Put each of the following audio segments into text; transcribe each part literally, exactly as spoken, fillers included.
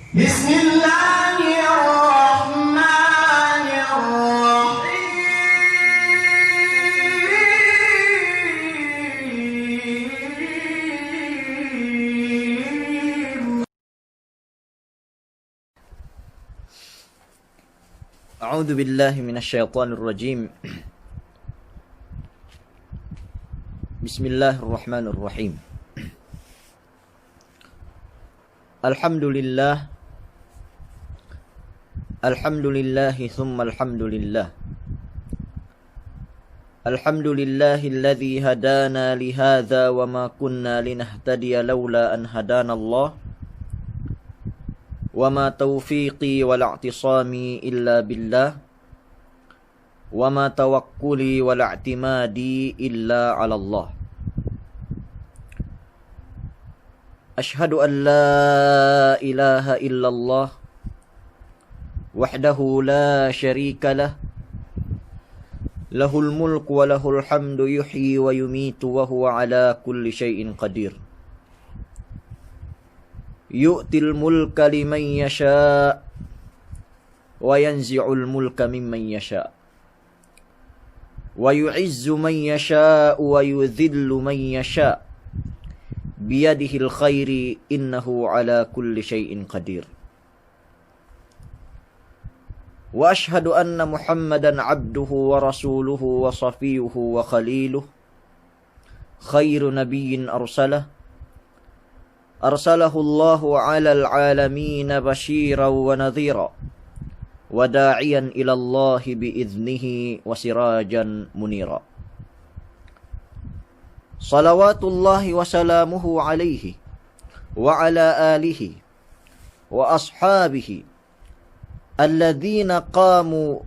بسم الله الرحمن الرحيم. أعوذ بالله من الشيطان الرجيم. بسم الله الرحمن الرحيم. الحمد لله. الحمد لله ثم الحمد لله. الحمد لله الذي هدانا لهذا وما كنا لنهتدي لولا أن هدانا الله وما توفيقي ولا اعتصامي إلا بالله وما توكلي ولا اعتمادي إلا على الله. أشهد أن لا إله إلا الله وحده لا شريك له، له الملك وله الحمد يحيي ويميت وهو على كل شيء قدير. يؤتي الملك لمن يشاء وينزع الملك ممن يشاء ويعز من يشاء ويذل من يشاء بيده الخير إنه على كل شيء قدير. وأشهد أن محمدا عبده ورسوله وصفيه وخليله خير نبي أرسله، أرسله الله على العالمين بشيرا ونذيرا، وداعيا إلى الله بإذنه وسراجا منيرا. صلوات الله وسلامه عليه وعلى آله وأصحابه الذين قاموا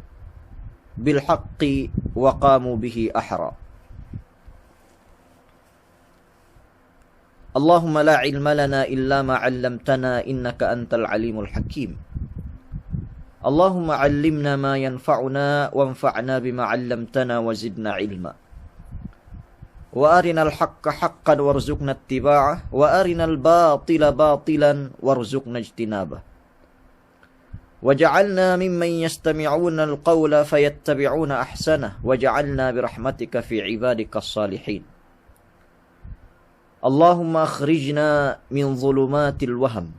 بالحق وقاموا به أحرى. اللهم لا علم لنا إلا ما علمتنا إنك أنت العليم الحكيم. اللهم علمنا ما ينفعنا وانفعنا بما علمتنا وزدنا علما. وأرنا الحق حقا وارزقنا اتباعه وأرنا الباطل باطلا وارزقنا اجتنابه. واجعلنا ممن يستمعون القول فيتبعون أحسنه واجعلنا برحمتك في عبادك الصالحين. اللهم أخرجنا من ظلمات الوهم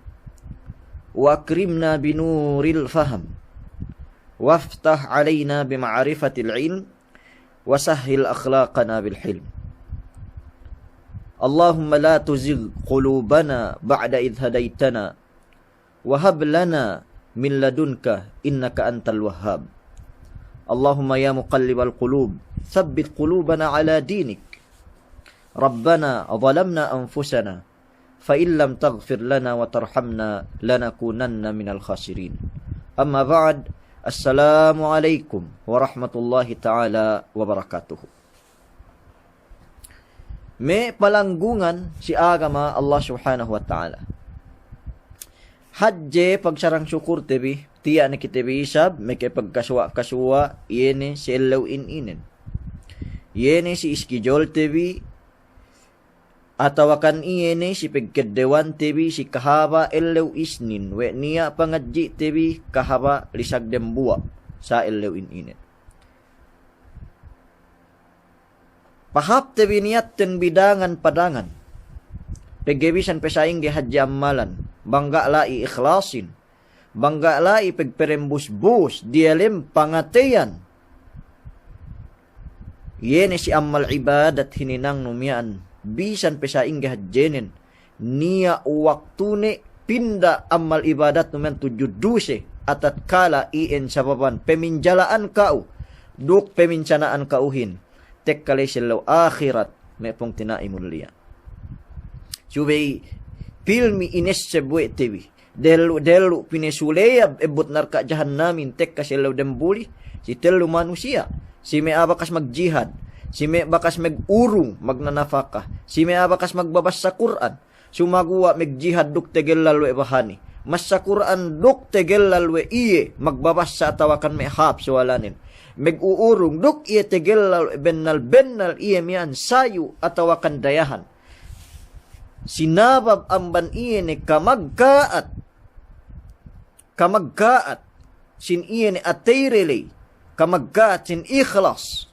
وأكرمنا بنور الفهم وافتح علينا بمعرفة العلم وسهل أخلاقنا بالحلم. اللهم لا تزغ قلوبنا بعد إذ هديتنا وهب لنا من لدنك إنك أنت الوهاب. اللهم يا مقلب القلوب ثبت قلوبنا على دينك. ربنا ظلمنا أنفسنا فإن لم تغفر لنا وترحمنا لنكونن من الخاسرين. أما بعد، السلام عليكم ورحمة الله تعالى وبركاته. Me' palanggungan si agama Allah Subhanahu wa Ta'ala. Hadje pagsarang sukurte bi, tiya' ne kite bi isab, me' ke pagkasuwa'-kasuwa', iye ne si ellew in-inen. Iye ne si iskijolte bi, atawakan iye ne si pagkeddewante bi si kahaba' ellew Isnin, we' niya' pangadji'te bi kahaba' lisag dembuwa' sa ellew in-inen. Pahāpte bi niyatten bi dangan pa dangan. Pegge' bisan pe sa'ingge hadje ammalan, bang ga' la'i ikhlasin, bang ga' la'i pegperembus-bus diyalem pangateyan. Iye ne si ammal ibadat hininangnu miya'an, bisan pe sa'ingge hadjenen, niya' waktune pinda ammal ibadatnu miya'an tudju duse, atatkala iyan sababan peminjala'an ka'u, duk peminsana'an ka'uhin, tekka la'i si ellew ahirat, me' pungtina'i muliya'. Subey pilmi inesseb we' te bi, dellu'-dellu' pinesuleyab ebbut narka' jahannamin tekka si ellew dembuli, si tellu manusiya', si me' a'a bakas magjihad, si me' bakas magurung magnanapaka, si me' a'a bakas magbabassa Kur'an, sumaguwa' magjihad duk tegellal we' bahani, massa Kur'an duk tegellal we' iye magbabassa atawakan me' hāp suwalanen, maguurung duk iye tegellal we' bennal-bennal iye miya'an sayu' atawakan dayahan. Sinabab amban iye ne kamagka'at kamagka'at sin iye ne atey de ley, kamagka'at sin ikhlas.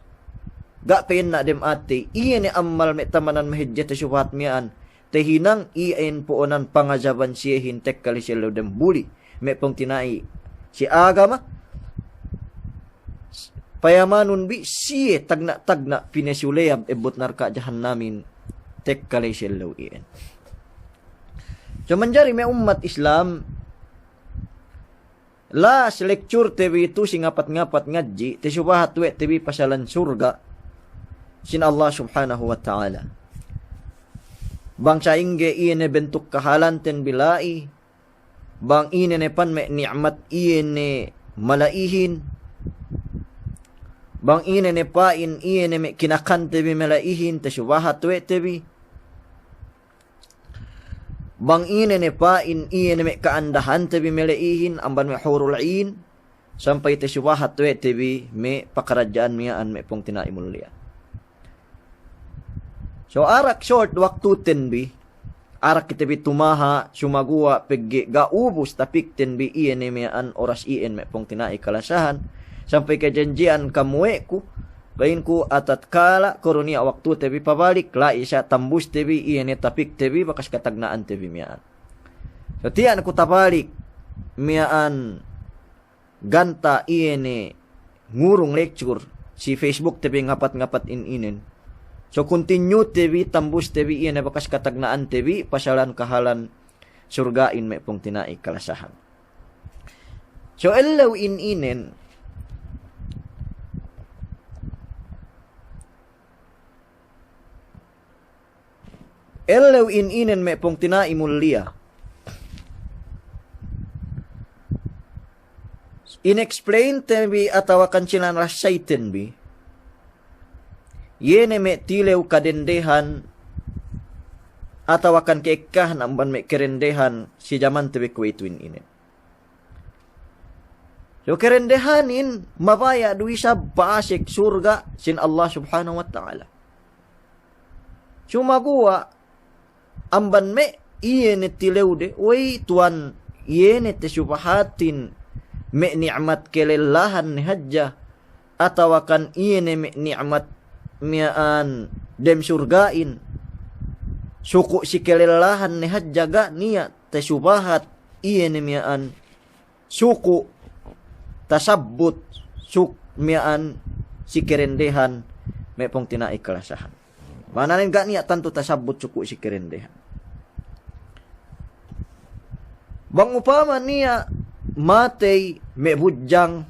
Ga' pa'inna' dem atey, iye ne ammal me' tamanan mahadje tasubahat miya'an, tahinang iyan po'onan pangajaban siyehin tekka ley si ellew dem buli, me' pungtina'i si agama. Payamanun bi siye tagna'-tagna' pinesuleyab ebbut narka' jahannamin tekka ley si ellew iyan. So manjari me' ummat Islam, last lecture te bi tu' si ngapat-ngapat ngadji', tasubahat we' te bi pasalan surga' sin Allah Subhanahu wa Ta'ala. Bang sa'ingge iye ne bentuk kahalanten bi la'i, bang ine ne pan me' ni'mat iye ne mala'ihin, bang ine ne pa'in iye ne me' kinakante bi mala'ihin, tasubahat we' te bi. Bang ine ne pa'in iye ne me' ka'andahante bi mala'ihin, amban me' hurul 'in, sampay tasubahat we' te bi me' pakaradja'an miya'an me' pungtina'i mulliya. So arak short waktuten bi, arak kite bi tumaha', sumaguwa' pegge' ga' ubus tapikten bi iye ne miya'an oras iyan me' pungtina'i kalasahan, sampay kajanji'an kam we' ku, pa'inku atatkala' kuru niya' waktute bi pabalik, la'i sa' tambuste bi iye ne tapikte bi bakas katagna'ante bi miya'an. So tiya' ne ku tabalik miya'an ganta' iye ne ngurung lecture si Facebook te bi ngapat-ngapat in inen. So continue te bi, tambus te bi iye ne bakas katagna'an te bi pasalan kahalan surga'in me' pungtina'i kalasahan. So ellew in inen, ellew in inen me' pungtina'i mulliya, in-explain te bi atawakan sinanrasayten bi iye ne me' tilew kadendehan atawakan ke'ekkahan amban me' kerendehan si jaman te bi kuwe'itu in inen. So kerendehanin mabaya' du isab pa'asek surga' sin Allah Subhanahu wa Ta'ala. Sumaguwa' amban me' iye ne tilewde, wey tuwan, iye ne tasubahatin me' ni'mat kelellahan ne hadja, atawakan iye ne me' ni'mat miya'an dem surga'in, suku' si kelellahan ne hadja, ga' niya' tasubahat iye ne miya'an suku' tasabbut suk miya'an si kerendehan me' pungtina'i kalasahan. Ma'ananen ga' niya' tantu tasabbut suku' si kerendehan. Bang upama niya' matey me' budjang,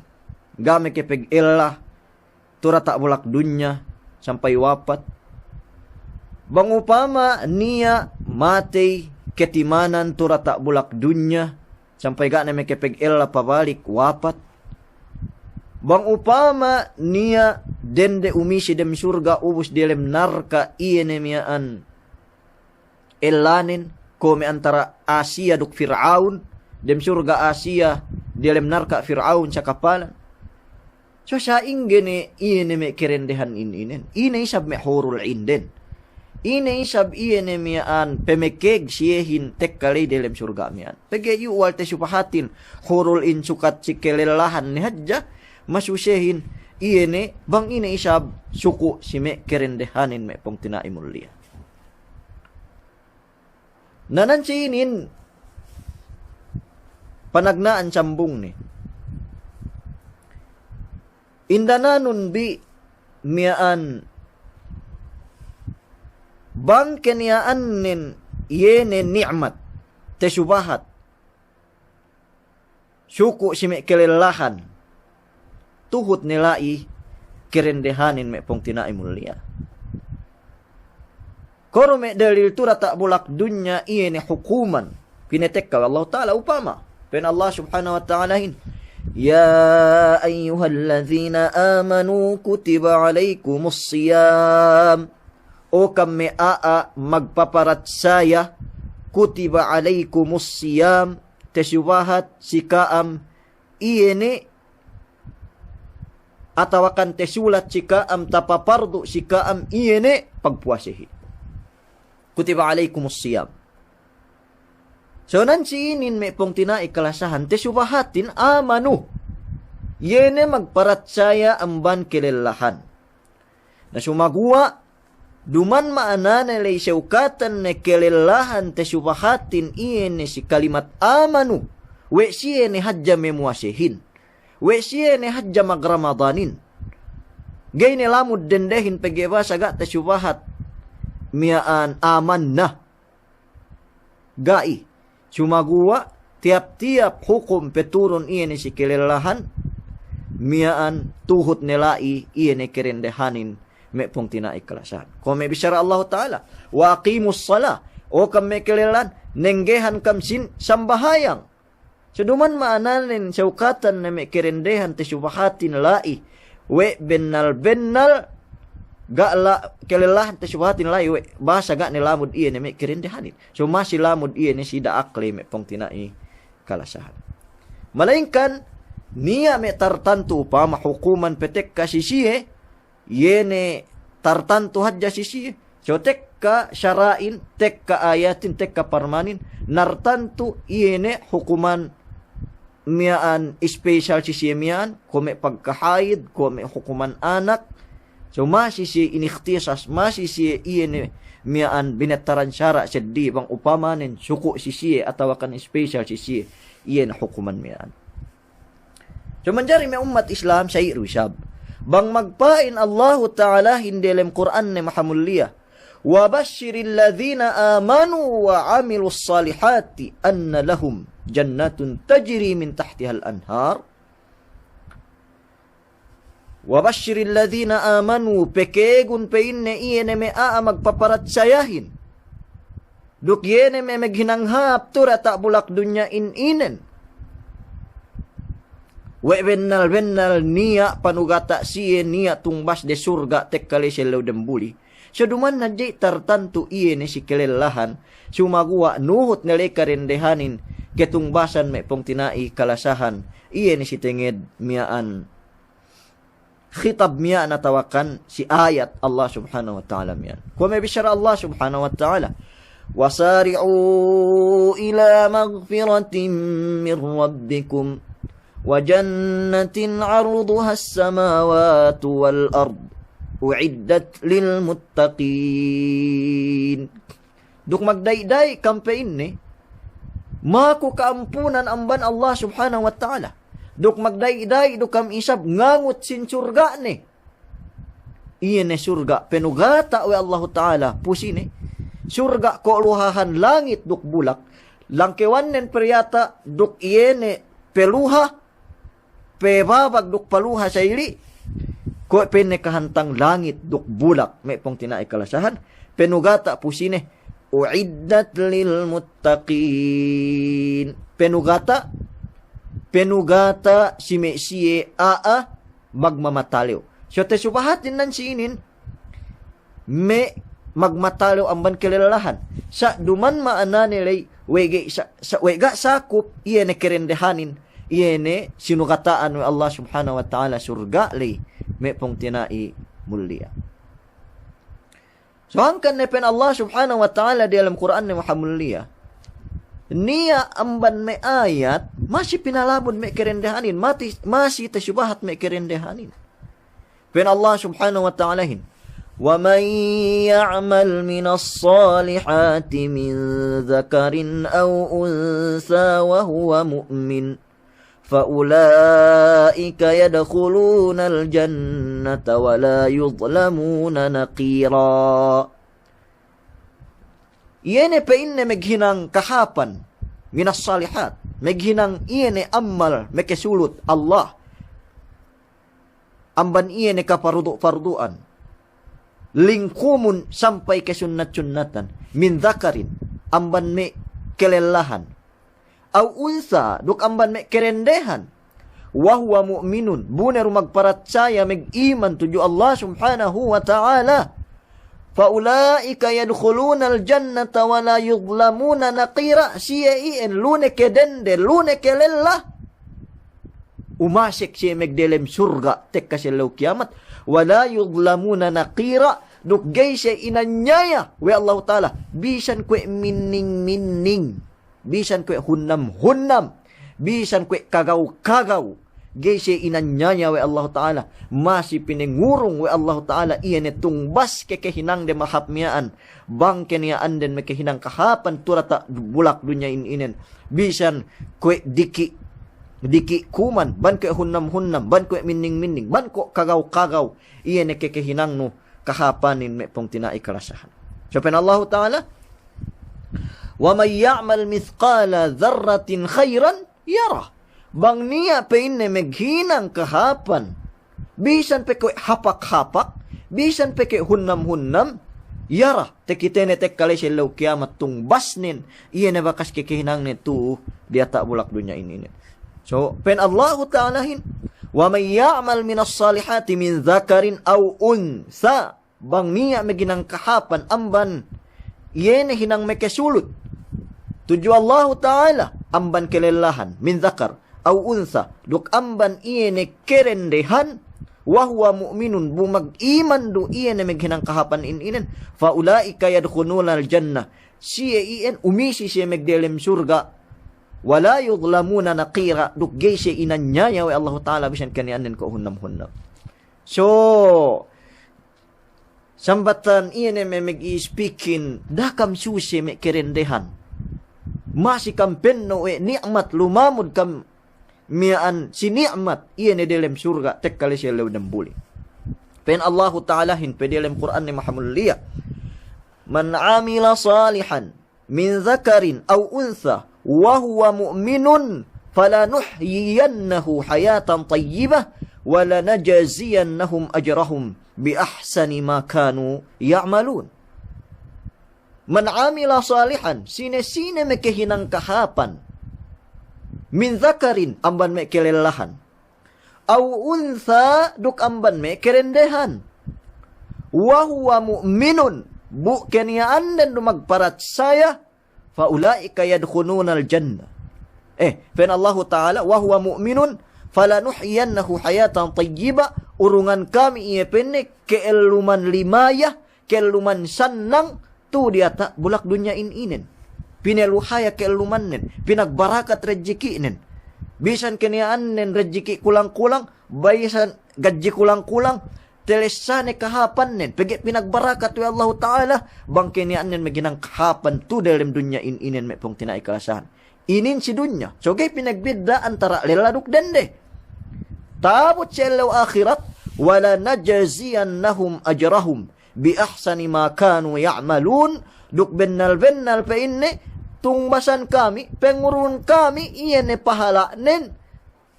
ga' mekepegella tu' diyata' bulak dunya sampay wapat. Bang upama niya' matey ketimanan tu' diyata' bulak dunya sampay ga' ne mekepegella pabalik, wapat. Bang upama niya' dende umisi dem surga' ubus diyalem narka' iye ne miya'an ellanen, kuwe' me' antara Asiya duk Pir'aun, dem surga' Asiya, diyalem narka' Pir'aun sakapalan. So sa'ingge ne iye ne me' kerendehan in inen, ine isab me' hurul 'in den, ine isab iye ne miya'an pemekeg siyehin tekka ley diyalem surga' miya'an. Pegge' yu' wal tasubahatin hurul 'in sukat si kelellahan ne hadja, masusehin iye ne bang ine isab suku' si me' kerendehanin me' pungtina'i mulliya. Na nan si inin panagna'an sambungne. Indananun bi miya'an bang keniya'annen iye ne ni'mat tasubahat suku' si me' kelellahan, tuhut ne la'i kerendehanin me' pungtina'i mulliya. Kuru me' dalil tu' diyata' bulak dunya iye ne hukuman pinetekka we' Allahu Ta'ala upama. Pa'in Allah Subhanahu wa Ta'alahin, يا أيها الذين آمنوا كتب عليكم الصيام. O kam me' a'a magpaparatsaya, كتب عليكم الصيام, tasubahat si ka'am iye ne, atawakan tasulat si ka'am, tapapardu si ka'am iye ne pagpuwasehin. كتب عليكم الصيام. So nan si inin me' pungtina'i kalasahan, tasubahatin amanu. Iye ne magparatsaya amban kalellahan. Na sumaguwa', duman ma'anane ley sewkatan ne kalellahan tasubahatin iye ne si kalimat amanu. We' siye ne hadja memuwasehin. We' siye ne hadja magramadanin. Ga'i ne lamud dendehin pegge' basa ga' tasubahat miya'an amanna. Ga'i. Sumaguwa', tiyap-tiyap hukum peturun iye ne si kalellahan, miya'an tuhut ne la'i iye ne karendehanin me' pungtina'i kalasahan. Kuwe' me' bissara Allahu Ta'ala, "Wa aqimus salah." O kam me' kalellahan, nenggehan kam sin sambahayang. So duman ma'ananen sewkatan ne me' karendehan tasubahatin la'i we' bennal-bennal, ga' la-, kalellahan tasubahatin la'i we' basa ga' ne lamud iye ne me' karendehanin. So masi lamud iye ne si da'ak ley me' pungtina'i kalasahan. Malayingkan niya' me' tartantu upama hukuman petekka si siye, iye ne tartantu hadja si siye. So tekka sara'in, tekka ayatin, tekka parmanin, nartantu iye ne hukuman miya'an special si siye miya'an, kuwe' me' pagkahaid, kuwe' me' hukuman anak. So masi siye inikhtisas, masi siye iye ne miya'an binettaran sara' seddili bang upamanen suku' si siye atawakan special si siye iye ne hukuman miya'an. So manjari me' ummat Islam sa'i du isab. Bang magpa'in Allahu Ta'alahin delem Kur'anne mahamulliya, "Wa bashshiril ladhina amanu wa 'amilus salihati anna lahum jannatun tajri min tahtihal anhar." "Wa bashshiril ladhina amanu," pekegun pe'inne iye ne me' a'a magpaparatsayahin. Duk iye ne me' meghinang hāp tu diyata' bulak dunya in inen. We' bennal-bennal niya' panugata' siye niya' tungbasde surga' tekka ley si ellew dembuli. So duman hadja i' tartantu iye ne si kalellahan, sumaguwa' nuhut ne ley karendehanin, ketungbasan me' pungtina'i kalasahan, iye ne si tenged miya'an khitab miya'an atawakan si ayat Allah Subhanahu wa Ta'ala miya'an. Kuwe' me' bissara Allah Subhanahu wa Ta'ala, "Wa sari'u ila maghfiratin min rabbikum wa jannatin 'arduhas samawatu wal ard u'iddat lil muttaqin." Duk magda'i-da'i kam pe'inne, maku ka'ampunan amban Allah Subhanahu wa Ta'ala. Duk magda'i-da'i du kam isab ngangut sin surga'ne. Iye ne surga' penugata' we' Allahu Ta'ala pu sine. Surga' ko' luhahan langit duk bulak. Langkewannen pe diyata' duk iye ne peluha, pebabag duk paluha sa'ili', kuwe' pa'inne kahantang langit duk bulak, me' pungtina'i kalasahan, penugata' pu sine, "U'iddat lil muttaqin." Penugata', penugata' si me' siye a'a magmamatalew. So tasubahatin nan si inin, me' magmatalew amban kalellahan. Sa' duman ma'anane ley, we' ga' sa-, sa-, we' ga' sakup, iye ne karendehanin, iye ne sinugata'an we' Allah Subhanahu wa Ta'ala surga' ley, me' pungtina'i mulliya. So hangkan ne pa'in Allah Subhanahu wa Ta'ala diyalem Kur'anne mahamulliya, niya' amban me' ayat, masi pinalamud me' karendehanin, mati-, masi tasubahat me' karendehanin. Pa'in Allah Subhanahu wa Ta'alahin, "Wa man ya'mal minas salihati min dhakarin aw untha wa huwa mu'min, fa ula'ika yadkhulunal jannata wa la yudhlamuna naqira." Iye ne pa'inne meghinang kahāpan, minas salihat, meghinang iye ne ammal mekesulut Allah. Amban iye ne kapardu'-pardu'an. Lingkumun sampay kasunnat-sunnatan. Min dhakarin, amban me' kalellahan. Aw untha, duk amban me' karendehan. Wa huwa mu'minun, bu ne du magparatsaya, megiman tudju Allah Subhanahu wa Ta'ala. Fa ula'ika yadkhulunal jannata wa la yudhlamuna naqira, siye iyan lu ne kadende, lu ne kalella. Umasek siye magdelem surga' tekka si ellew kiyamat. Wa la yudhlamuna naqira, duk ga'i siye inanyaya we' Allahu Ta'ala bisan kuwe' minning-minning. Bisan kuwe' hunnam-hunnam, bisan kuwe' kagaw-kagaw, ga'i siye inanyaya we' Allahu Ta'ala, masi pinengurung we' Allahu Ta'ala iye ne tungbas kekehinangde mahāp miya'an, bang keniya'anden mekehinang kahāpan tu diyata' bulak dunya in inen, bisan kuwe' diki', diki' kuman, bang kuwe' hunnam-hunnam, bang kuwe' minning-minning, bang kuwe' kagaw-kagaw, iye ne kekehinangnu kahāpanin me' pungtina'i kalasahan. So pa'in Allahu Ta'ala, "Wa man ya'mal mithqala dharratin khayran yarah." Bang niya' pa'inne meghinang kahāpan, bisan pe kuwe' hapak-hapak, bisan pe kuwe' hunnam-hunnam, yarah, takitene tekka la'i si ellew kiyamat tungbasnen, iye ne bakas kekehinangne tu diyata' bulak dunya in inen. So pa'in Allahu Ta'alahin, "Wa man ya'mal minas salihati min dhakarin aw untha." Bang niya' meghinang kahāpan amban iye ne hinang mekesulut tudju Allahu Ta'ala, amban kelellahan, min dhakar aw untha, duk amban iye ne kerendehan, wa huwa mu'minun, bu magiman du iye ne meghinang kahāpan in inen, fa ula'ika yadkhulunal jannah, siye iyan umisi siye megdelem surga', wa la yudhlamuna naqira, duk ga'i siye inanyaya we' Allahu Ta'ala bisan keniya'anden kuwe' hunnam-hunnam. So, sambatan iye ne me' magispikin, da'a kam suse me' kerendehan. Masi kam penno' we' ni'mat, lumamud kam miya'an si ni'mat iye ne delem surga' tekka la'i si ellew dambuli. Pa'in Allahu Ta'alahin pe delem Kur'anne mahamulliya, "Man 'amila salihan min dhakarin aw untha wa huwa mu'minun falanuhyiyannahu hayatan tayyibah wa lanajziyannahum ajrahum bi ahsani ma kanu ya'malun." Man 'amila salihan, sine-sine mekehinang kahāpan, min dhakarin, amban me' kelellahan, aw untha, duk amban me' kerendehan, wa huwa mu'minun, bu keniya'anden du magparatsaya, fa ula'ika yadkhulunal jannah. Eh, pa'in Allahu Ta'ala, "Wa huwa mu'minun falanuhyiyannahu hayatan tayyibah," urungan kami iye pa'inne ke'elluman limaya, ke'elluman sannang tu diyata' bulak dunya in inen. Pineluhaya ke'ellumannen, pinagbarakat rejjiki'nen. Bisan keniya'annen rejjiki' kulang-kulang, bisan gadji kulang-kulang, telessane kahāpannen, pegge' pinagbarakat we' Allahu Ta'ala, bang keniya'annen meghinang kahāpan tu delem dunya in inen me' pungtina'i kalasahan. Inin si dunya. So ga'i pinagbidda' antara' lella duk dende. Ta'abut si ellew ahirat, wa lanajziyannahum ajrahum bi ahsani ma kanu ya'malun, duk bennal-bennal pa'inne, tungbasan kami, pengurun kami, iye ne pahala'nen,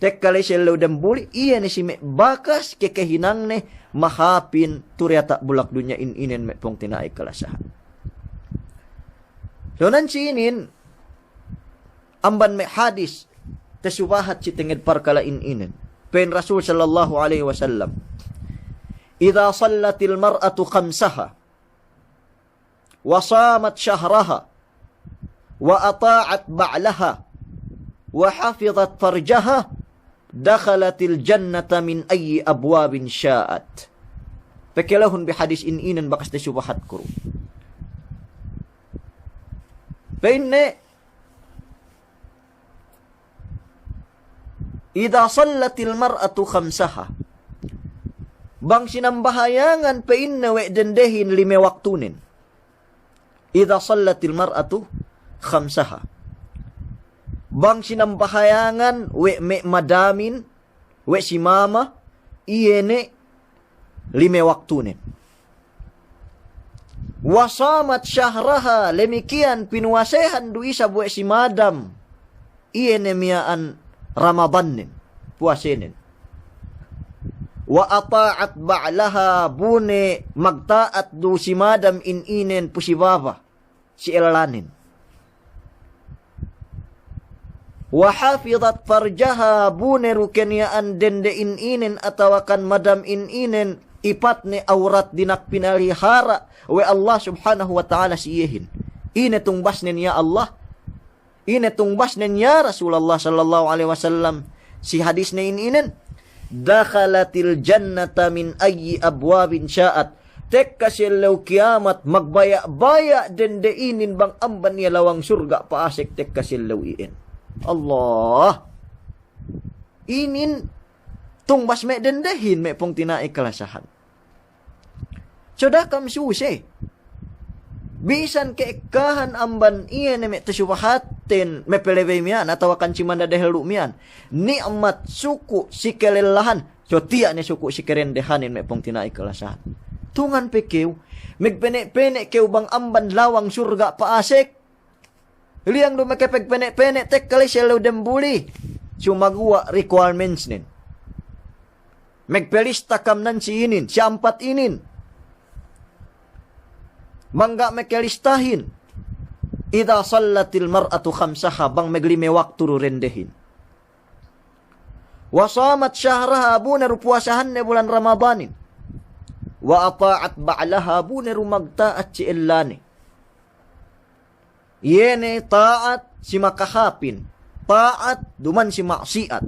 tekka la'i si ellew dambuli, iye ne si me' bakas kekehinangne mahāpin tu diyata' bulak dunya in inen me' pungtina'i kalasahan. So nan si inin, amban me' hadis tasubahat si tenged parkala' in inen. Pa'in Rasul sallallahu alaihi wasallam, "Idza sallatil mar'atu khamsaha, wa samat shahraha, wa ata'at ba'laha, wa hafizat farjaha, dakhalatil jannata min ayyi abwabin sha'at." Pakalehun bi hadis in inen bakas tasubahat ku du. Pa'inne, "Idza sallatil mar'atu khamsaha." Bang sinambahayangan pa'inne we' dendehin lime waktunen. "Idza sallatil mar'atu khamsaha." Bang sinambahayangan we' me' madamin, we' si mama, iye ne lime waktunen. "Wa samat shahraha," lemikiyan pinuwasehan du isab we' si madam, iye ne miya'an Ramadannen, puwasenen. "Wa ata'at ba'laha," bu ne magta'at du si madam in inen pu si baba si ellanen. "Wa hafizat farjaha," bu ne du keniya'an dende in inen atawakan madam in inen ipatne awrat dina'ak pinalihara' we' Allah Subhanahu wa Ta'ala si iyehin. Ine tungbasnen ya Allah? Ine tungbasnen ya Rasulallah sallallahu alaihi wasallam si hadisne in inen? "Dakhalatil jannata min ayyi abwabin sha'at." tekka si ellew kiyamat, magbaya'-baya' dende inin bang amban iye lawang surga' pa'asek tekka si ellew iyan. Allah. Inin tungbas me' dendehin me' pungtina'i kalasahan. So da'a kam suse. Bisan ke'ekkahan amban iye ne me' tasubahaten me' pelebey miya'an atawa kan si manda dehellu' miya'an. Ni'mat suku' si kelellahan. So tiya' ne suku' si kerendehanin me' pungtina'i kalasahan. Tungan pe kew. Megpene'-pene' kew bang amban lawang surga' pa'asek. Liyang du mekepegpene'-pene' tekka la'i si ellew dembuli. Sumaguwa' requirements nen. Megpelista kam nan si inin, si ampat inin. Bang ga' mekelistahin. Idza sallatil mar'atu khamsaha, bang meglime waktu du dendehin. Wa samat shahraha, bu ne du puwasahan ne bulan Ramadanin. Wa ata'at ba'laha, bu ne du magta'at si ellane. Iye ne ta'at si makahāpin, ta'at duma'in si ma'siyat.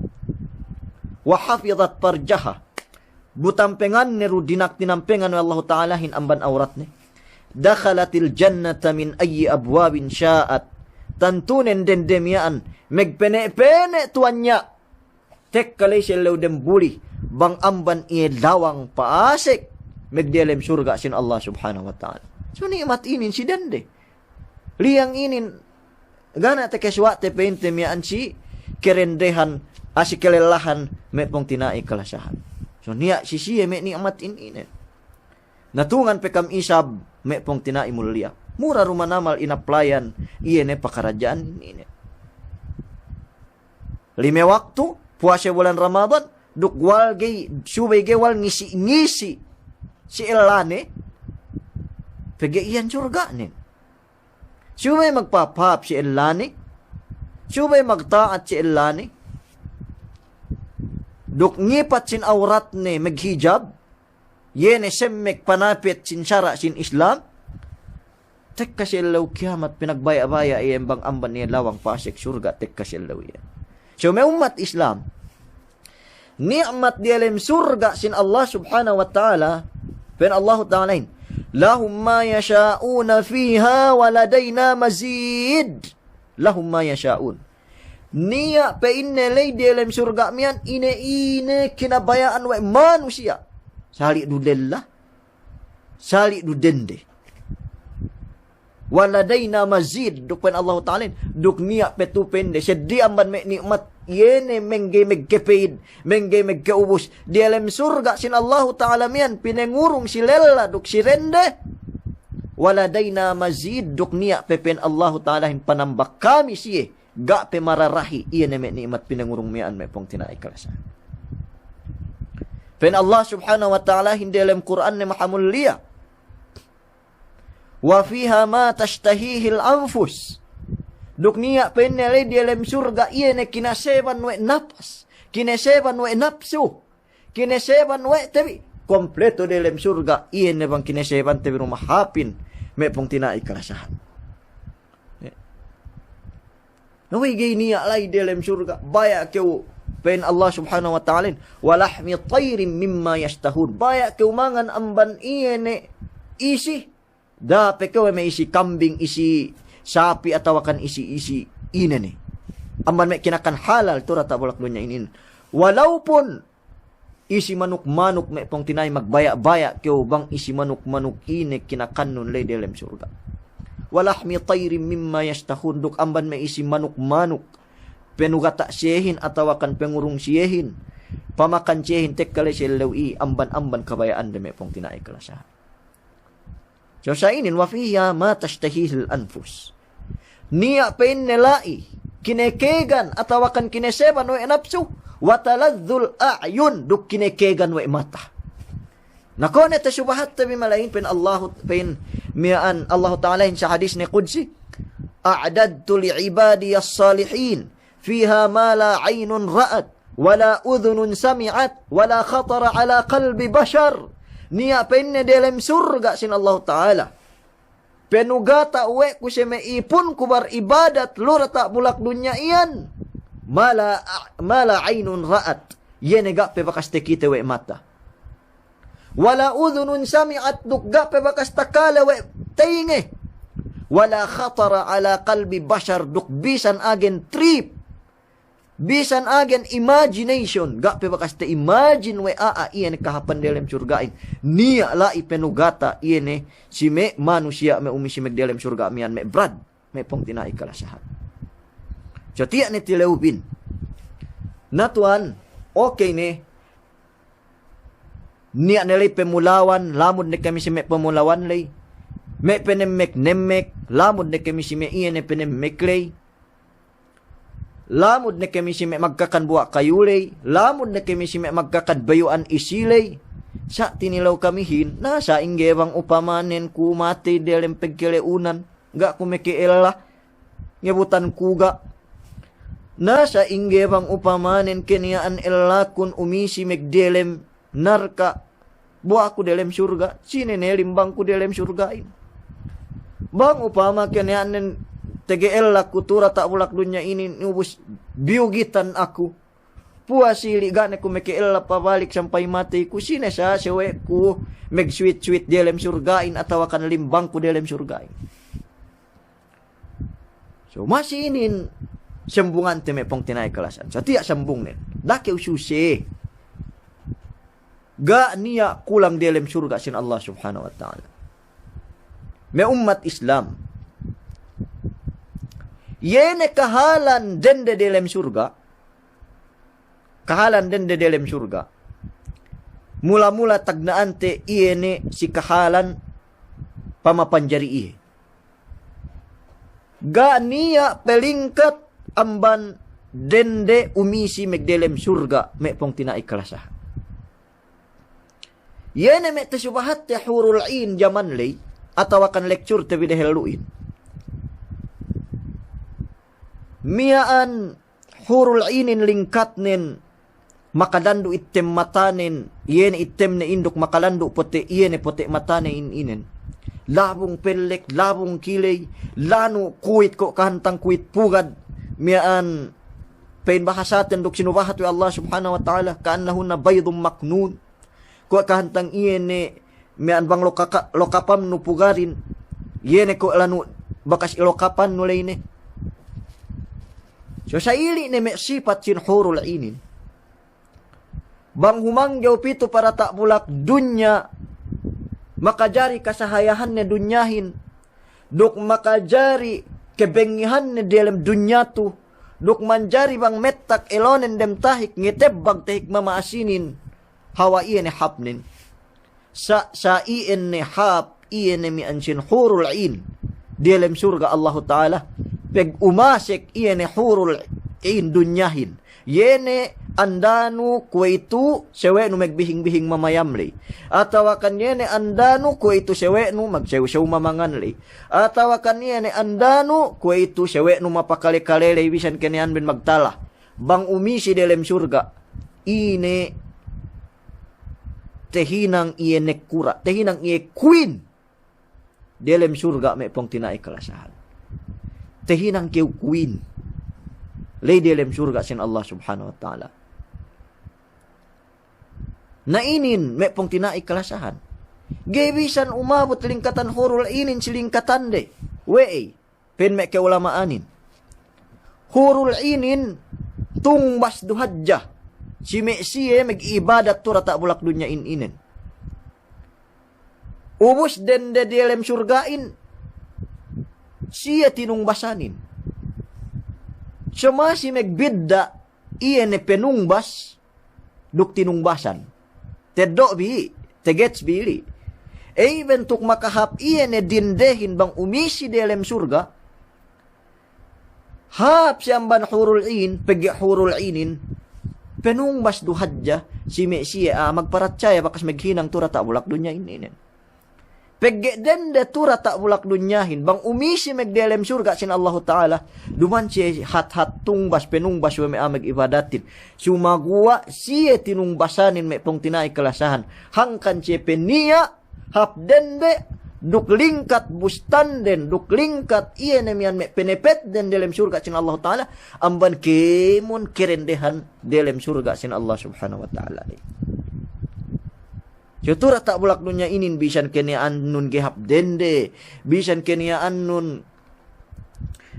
Wa hafizat farjaha. Bu tampengan ne du dina'ak tinampengan we' Allahu Ta'alahin amban awratne. Dakhalatil jannata min ayyi abwabin sha'at. Tantunen dende miya'an, megpene'-pene' tuwan niya'. Tekka la'i si ellew dembuli, bang amban iye lawang pa'asek, megdiyalem surga' sin Allah Subhanahu wa Ta'ala. So ni'mat inin si dende. Liyang inin, ga' ne takasuwa'te pa'inte miya'an si kerendehan, a si kelellahan, me' pungtina'i kalasahan. So niya' si siye me' ni'mat inin. Na tungan pe kam isab me' pungtina'i mulliya. Mura du manamal inaplayan, iye ne pakaradja'an inin. Lime waktu, puwase bulan Ramadan, duk wal ga'i, subey ga'i wal ngisi-ngisi si ellane, pegge' iyan surga'nen. Subey magpahāp-hāp si ellane, subey magta'at si ellane, duk ngipat sin awratne maghijab, iye ne semmek panapit sin sara' sin Islam, tekka si ellew kiyamat pinagbaya'-baya' iye bang amban iye lawang pa'asek surga' tekka si ellew iye. So me' ummat Islam, ni'mat diyalem surga' sin Allah Subhanahu wa Ta'ala, pa'in Allahu Ta'alahin, "Lahum ma yasha'una fiha wa ladayna mazid." Lahum ma yasha'un. Niya' pa'inne la'i diyalem surga' miya'an ine-ine kinabaya'an we' manusiya'. Sali' du lella, sali' du dende. "Wa ladayna mazid," duk pa'in Allahu Ta'alahin, duk niya' pe tu pa'inde, seddi amban me' ni'mat, iye ne mangga'i magkepe'id, mangga'i magke'ubus. Diyalem surga' sin Allahu Ta'ala miya'an, pinangurung si lella duk si dende. "Wa ladayna mazid," duk niya' pe pa'in Allahu Ta'alahin panambak kami siye. Ga' pe mararahi iye ne me' ni'mat pinangurung miya'an me' pungtina'i kalasahan. Pa'in Allah Subhanahu wa Ta'alahin diyalem Kur'anne mahamulliya, "Wa fiha ma tashtahihil anfus." Duk niya' pa'inne la'i diyalem surga' iye ne kinaseban we' napas, kinaseban we' napsu, kinaseban we' te bi. Kompleto diyalem surga' iye ne bang kinasebante bi du mahāpin me' pungtina'i kalasahan. Na we' ga'i niya' la'i diyalem surga', baya' kew, pa'in Allah Subhanahu wa Ta'alahin, "Wa lahmi tayrin mimma yashtahun." Baya' kew mangan amban iye ne isi, da'a pe kew me' isi kambing, isi sapi', atawa kan isi, isi ine ne. Amban me' kinakan halal tu diyata' bulak dunya inin. Walaupun isi manuk-manuk me' pungtina'i, magbaya'-baya' kew bang isi manuk-manuk ine kinakannun la'i diyalem surga'. "Wa lahmi tayrin mimma yashtahun," duk amban me' isi manuk-manuk penugata' siyehin atawa kan pangurung siyehin, pamakan siyehin tekka la'i si ellew i, amban-amban kabaya'ande me' pungtina'i kalasahan. So sa inin, "Wa fiha ma tashtahihil anfus." Niya' pa'inne la'i kinekegan atawa kan kineseban we' napsu, "wa taladzul a'yun," duk kinekegan we' mata. Na kuwe' ne tasubahatte bi malahin, pa'in Allahu, pa'in miya'an Allahu Ta'alahin si hadisne qudsi, "A'dadtu li ibadiyas salihin fiha ma la aynun ra'at, wa la udhunun sami'at, wa la khatara ala qalbi bashar." Niya' pa'inne diyalem surga' sin Allahu Ta'ala, penugata' we' ku si me' ipunku baribadat lu diyata' bulak dunya iyan, ma la, ma la aynun ra'at, iye ne ga' pe bakas takite we' mata. Wala udhunun sami'at, duk ga' pe bakas takale we' teyinge. Wala khatara ala qalbi bashar, duk bisan agen trip, bisan agen imagination, ga' pe bakas te-imagine we' a'a iye ne kahāpan delem surga'in. Niya' la'i penugata iye ne si me' manusiya' me' umisi me' delem surga' miya'an me' brad. Me' pungtina'i kalasahan. So tiya' ne tilewbin. Na tuwan, okey ne. Niya' ne ley pemulawan, lamud ne kami si me' pemulawan ley. Me' penemmek-nemmek, lamud ne kami si me' iye ne penemmek ley. Lamud ne kami si me' magkakan buwa' kayu ley, lamud ne kami si me' magkakan beyu'an isi ley. Sa' tinilew kamihin, na sa' ingge bang upamanen ku matey delem pegkele'unan, ga' ku meke'ella, ngebutan ku ga'. Na sa' ingge bang upamanen keniya'an ellakun umisi me' delem narka', buwa' ku delem surga', sine ne limbang ku delem surga'in. Bang upama keniya'anen tege ellak ku tu' diyata' bulak dunya inin, ubus biyugitan aku. Puwas ili' ga' ne ku meke'ella pabalik sampay matey ku, sine sa' sewe' ku megsweet-sweet delem surga'in atawakan limbang ku delem surga'in. So, masi inin sambungante me' pungtina'i kalasahan. So, tiya' sambungnen. Da'a kew suse. Ga' niya' kulang delem surga' sin Allah Subhanahu wa Ta'ala. Me' ummat Islam. Iye ne kahalan dende delem surga'. Kahalan dende delem surga'. Mula-mula tagna'ante iye ne si kahalan pamapanjari iye. Ga' niya' pelingkat amban dende umisi me' delem surga', me' pungtina'i kalasahan. Iye ne me' tasubahatte hurul 'in jaman ley, atawakan lecture te bi dehellu'in. Miya'an hurul 'inin lingkatnen, makalandu' ittem matanen, iye ne ittemne induk makalandu' pote', iye ne pote' matane in inen. Labung pellek, labung kiley, lanu' kuwit ko' kahantang kuwit pugad, miya'an pe'in bahasaten duk sinubahat we' Allah Subhanahu wa Ta'ala, ka'annahunna baydun maknun. Kuwe' kahantang iye ne miya'an bang lokaka-, lokapamnu pugarin, iye ne kuwe' lanu' bakas ilokapannu ley ne. So sa' ili' ne me' sipat sin hurul 'inin. Bang humanggew pitu pa diyata' bulak dunya, makajari kasahayahanne dunyahin, duk makajari kebengihanne delem dunya tu, duk manjari bang mettak elonen dem tahik, ngetebbag tahik mama'asinin, hawa iye ne hapnen. Sa', sa' iye ne hap, iye ne miya'an sin hurul 'in delem surga' Allahu Ta'ala, peg'umasek iye ne hurul 'in dunyahin. Iye ne andanu kuwe'itu sewe'nu megbihing-bihing mamayam ley. Atawakan iye ne andanu kuwe'itu sewe'nu magsew-sew mamangan ley. Atawakan iye ne andanu kuwe'itu sewe'nu mapakale-kale ley bisan keniya'an ben magtala. Bang umisi delem surga', ine tehinang iye nekkura', tehinang iye queen delem surga' me' pungtina'i kalasahan. Tehinang kew queen ley delem surga' sin Allah Subhanahu wa Ta'ala. Na inin me' pungtina'i kalasahan. Ga'i bisan umabut lingkatan hurul 'inin si lingkatande. We'ey? Pa'in me' ka'ulama'anin. Hurul 'inin tungbas du hadja si me' siye mag'ibadat tu diyata' bulak dunya in inen. Ubus dende diyalem surga'in, siye tinungbasanin. So masi magbidda' iye ne penungbas duk tinungbasan. Teddo' bi, tegets bi ili'. Ey bentuk makahāp iye ne dendehin bang umisi diyalem surga', hāp siye amban hurul 'in, pegge' hurul 'inin penungbas du hadja si me' siye a'a magparatsaya bakas maghinang tu diyata' bulak dunya in inen. Pegge' dende tu diyata' bulak dunyahin, bang umisi magdiyalem surga' sin Allahu Ta'ala, duma'in siye hat-hat tungbas penungbas we' me' a'a mag'ibadatin. Sumaguwa' siye tinungbasanin me' pungtina'i kalasahan. Hangkan siye pe niya' hāp dende, duk lingkat bustanden, duk lingkat iye ne miya'an me' penepetden diyalem surga' sin Allahu Ta'ala, amban kēmon kerendehan diyalem surga' sin Allah Subhanahu wa Ta'ala. So tu diyata' bulak dunya inin bisan keniya'annun ga'i hāp dende, bisan keniya'annun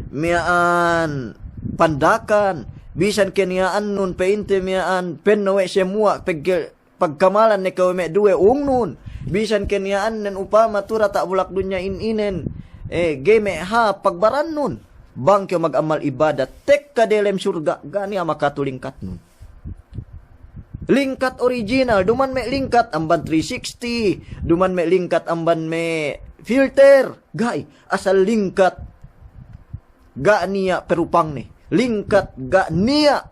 miya'an pandakan, bisan keniya'annun pa'inte miya'an penno' we' semuwa' pegge' pagkamalan ne kew me' duwe ungnun, bisan keniya'annen upama tu diyata' bulak dunya in inen, eh, ga'i me' hāp pagbarannun. Bang kew mag'amal ibadat tekka delem surga', ga' niya' makatulingkatnun. Lingkat original, duma'in me' lingkat amban three sixty, duma'in me' lingkat amban me' filter, ga'i, asal lingkat ga' niya' perupangne, lingkat ga' niya'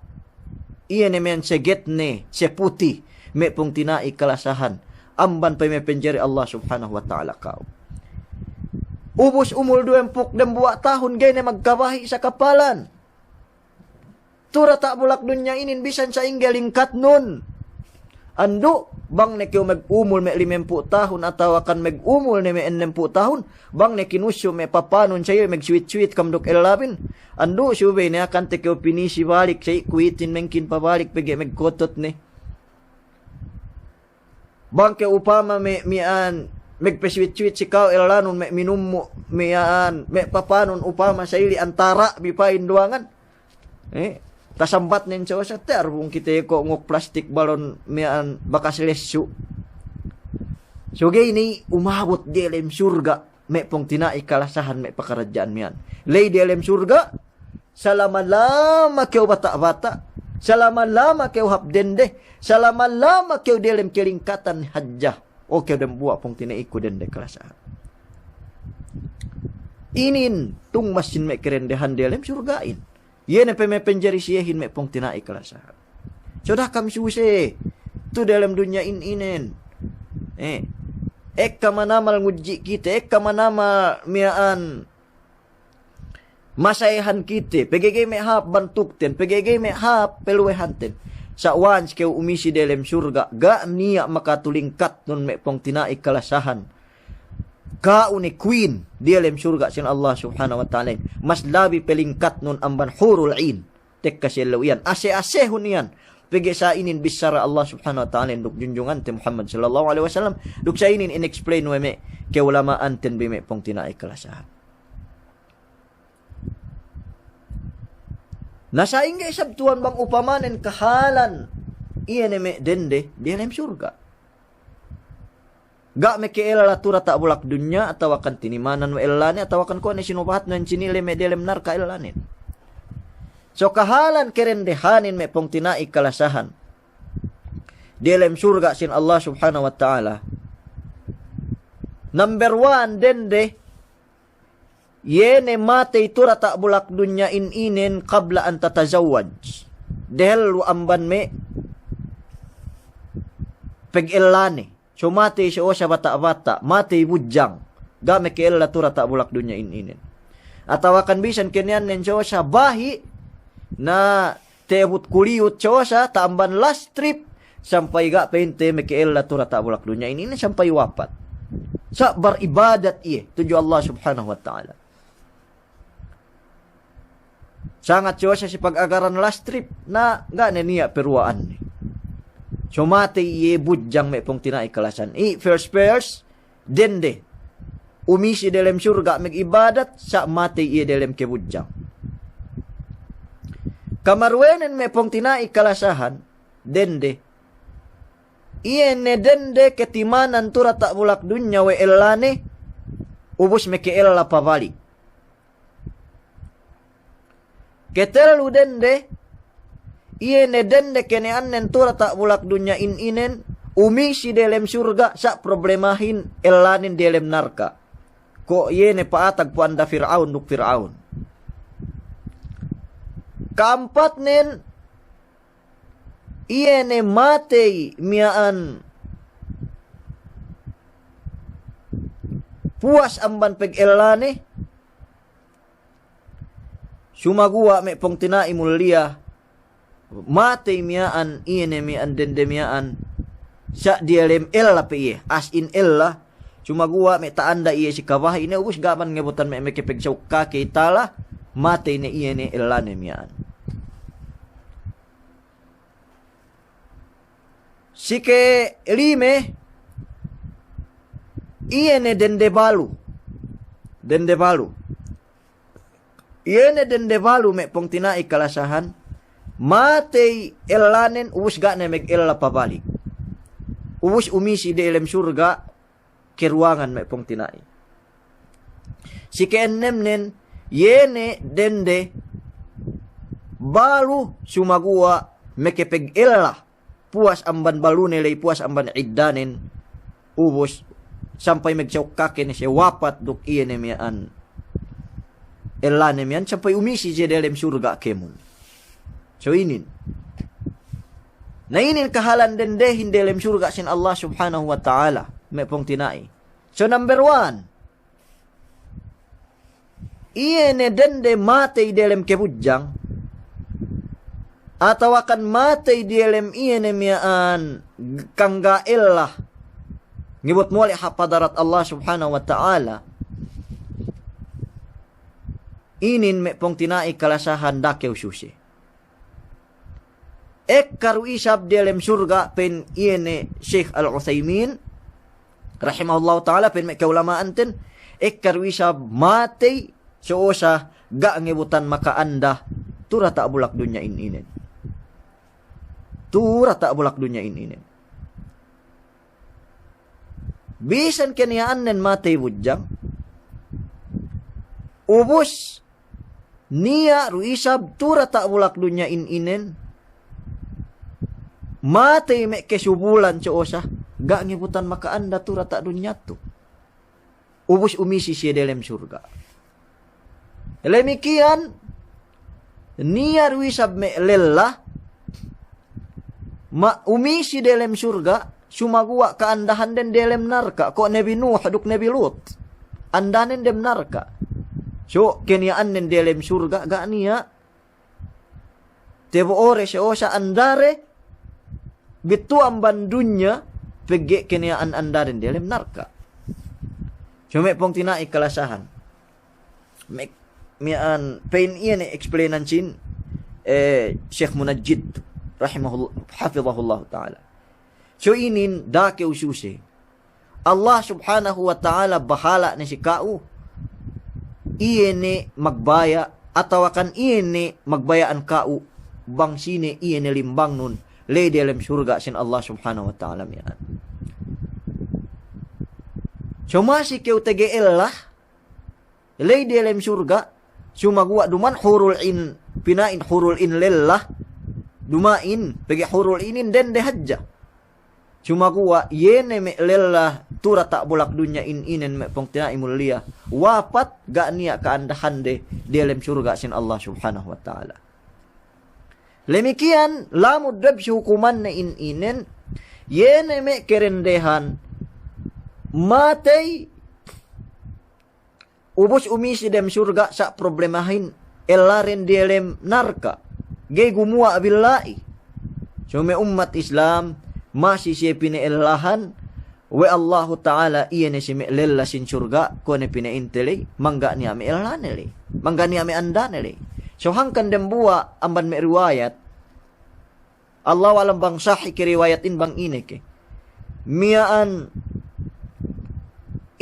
iye ne miya'an segetne, seputi, me' pungtina'i kalasahan, amban pamapanjari Allah Subhanahu wa Ta'ala ka'u. Ubus umul duwempū' dembuwa' tahun ga'i ne magkabahi' sakapalan. Tu diyata' bulak dunya inin bisan sa'ingge lingkatnun. Andu', bang ne kew magumul me' limempū' tahun atawakan magumul ne me' ennempū' tahun, bang ne kinusyu' me' papanun sa'i magsuwit-suwit kam duk ellabin. Andu', subey ne akante kew pinisi balik sa'i kuwitin mengkin pabalik pegge' magkotot ne. Bang kew upama me', miya'an, magpasuwit-suwit si ka'u ellanun me' minummu', miya'an, me' papanun upama sa'ili antara' bi pa'in duwangan. Eh, tasambatnen sosa, te arbung kite ko' nguk plastik balon miya'an bakas lessu'. So ga'i ne umabut diyalem surga', me' pungtina'i kalasahan me' pakaradja'an miya'an. Ley diyalem surga', salama-lama kew bata'-bata', salama-lama kew hap dende, salama-lama kew diyalem kelingkatan hadja. O kew dembuwa' pungtina'iku dende kalasahan. Inin tung masin me' kerendehan diyalem surga'in. Iye ne pe me' penjari siyehin me' pungtina'i kalasahan. So da'a kam suse tu diyalem dunya in inen. Eh, ekka manamal ngudji' kite, ekka manamal miya'an masayahan kite, pegge' ga'i me' hāp bantukten, pegge' ga'i me' hāp peluwehanten. Sa' once kew umisi diyalem surga', ga' niya' makatulingkatnun me' pungtina'i kalasahan. Ka'u ne queen diyalem surga' sin Allah Subhanahu wa Ta'ala. Mas labi pelingkatnun amban hurul 'in. Tekka si ellew iyan, ase-asehun iyan. Pegge' sa' inin bissara Allah Subhanahu wa Ta'ala duk junjungante Muhammad sallallahu alaihi wasallam, duk sa' inin in-explain we' me' ka'ulama'anten bi me' pungtina'i kalasahan. Na sa'ingge isab tuwan bang upamanen kahalan iye ne me' dende diyalem surga'. Ga' meke'ella tu diyata' bulak dunya, atawakan tinimanan we' ellane, atawakan kuwe' ne sinubahatnu ensini' le me' diyalem narka' ellanen. So kahalan kerendehanin me' pungtina'i kalasahan diyalem surga' sin Allah Subhanahu wa Ta'ala. Number one, dende, iye ne matey tu diyata' bulak dunya in inen qabla an tatazawwaj. Dehellu amban me' pegellane. So matey si osa bata'-bata', matey budjang. Ga' meke'ella tu diyata' bulak dunya in inen. Atawakan bisan keniyannen si osa bahi', na te'ebut kuliyut si osa, ta'amban last trip, sampay ga' pa'inte meke'ella tu diyata' bulak dunya in inen sampay wapat. Sa' baribadat iye tudju Allah Subhanahu wa Ta'ala. Sangat si osa si pag-agaran last trip, na ga' ne niya' peruwa'anne. So matey iye budjang me' pungtina'i kalasahan. I' first, first, dende. Umisi delem surga' megibadat, sa' matey iye delem kebudjang. Kamaruwenen me' pungtina'i kalasahan, dende. Iye ne dende ketimanan tu diyata' bulak dunya we' ellane, ubus meke'ella pabalik. Ketellu dende, iye ne dende keniyannen tu diyata' bulak dunya in inen, umisi delem surga' sa' problemahin ellanen delem narka'. Ko' iye ne pa'atag pu'anda Fir'aun duk Fir'aun. Ka'ampatnen, iye ne matey miya'an puwas amban pegellane, sumaguwa' me' pungtina'i mulliya, matey miya'an, iye ne miya'an dende miya'an, sa' diyalem ella pe iye, as in ella, sumaguwa' me' ta'anda iye si kabahi' ne ubus ga' man ngebutan me' mekepegsaw kakey tala, matey ne iye ne ellane miya'an. Si kelime, Iye ne dende balu. Dende balu. Iye ne dende balu me' pungtina'i kalasahan, matey ellanen, ubus ga' ne magella pabalik. Ubus umisi delem surga' keruwangan me' pungtina'i. Si ke'ennemnen, iye ne dende balu sumaguwa' mekepegella puwas amban balune ley, puwas amban iddanen, ubus sampay magsaukkaken siye wapat duk iye ne miya'an ellane miya'an sampay umisi siye delem surga' kemon. So inin. Na inin kahalan dendehin delem surga' sin Allah Subhanahu wa Ta'ala, me' pungtina'i. So number one, iye ne dende matey delem kebudjang, atawakan matey delem iye ne miya'an kangga ella, ngibut mole' hap hadarat Allah Subhanahu wa Ta'ala, inin me' pungtina'i kalasahan da'a kew suse. Ekka du isab delem surga', pa'in iye ne Sheikh Al-Uthaymin, rahimahullahu ta'ala, pa'in me' ka'ulama'anten, ekka du isab matey so'osa ga' ngebutan maka'anda tu diyata' bulak dunya in inen. Tu diyata' bulak dunya in inen. Bisan keniya'annen matey budjang, ubus niya' du isab tu diyata' bulak dunya in inen, matey me' kesubulan so'osa, ga' ngebutan maka'anda tu diyata' dunya tu. Ubus umisi siye delem surga'. Lemikiyan, niya' du isab me' lella, ma-, umisi delem surga', sumaguwa' ka'andahanden delem narka', ko' Nabi Nuh duk Nabi Lut. Andanen dem narka'. So, keniya'annen delem surga', ga' niya' tebo'ore so'osa andade, bittu amban dunya, pegge' keniya'an andaden delem narka'. So me' pungtina'i kalasahan. Me', miya'an, pa'in iye ne explainan sin, eh, Sheikh Munajjid, rahimahullah, hafidhahullahu ta'ala. So inin da'a kew suse. Allah Subhanahu wa Ta'ala bahala' ne si ka'u, iye ne magbaya', atawakan iye ne magbaya'an ka'u, bang sine iye ne limbangnun, ley delem surga' sin Allah Subhanahu wa Ta'ala miya'an. So masi kew tege ella, ley delem surga', sumaguwa' duma'in hurul in, pina'in hurul in lella, duma'in, pegge' hurul inin dende hadja. Sumaguwa' iye ne me' lella tu diyata' bulak dunya in inen me' pungtina'i mulliya, wapat ga' niya' ka'andahande delem surga' sin Allah Subhanahu wa Ta'ala. Lemikiyan, lamud deb si hukumanne in inen, iye ne me' kerendehan, matey, ubus umisi dem surga' sa' problemahin, ellaren diyalem narka'. Ga'i gumuwa' billa'i. So me' ummat Islam, masi siye pine'ellahan we' Allahu Ta'ala iye ne si me' lella sin surga', kuwe' ne pine'inte ley, mangga' niya' me' ellane ley. Mangga' niya' me' andane ley. So hangkan dembuwa' amban me' riwayat, Allahu a'lam bang sahih ke riwayat in bang ine ke. Miya'an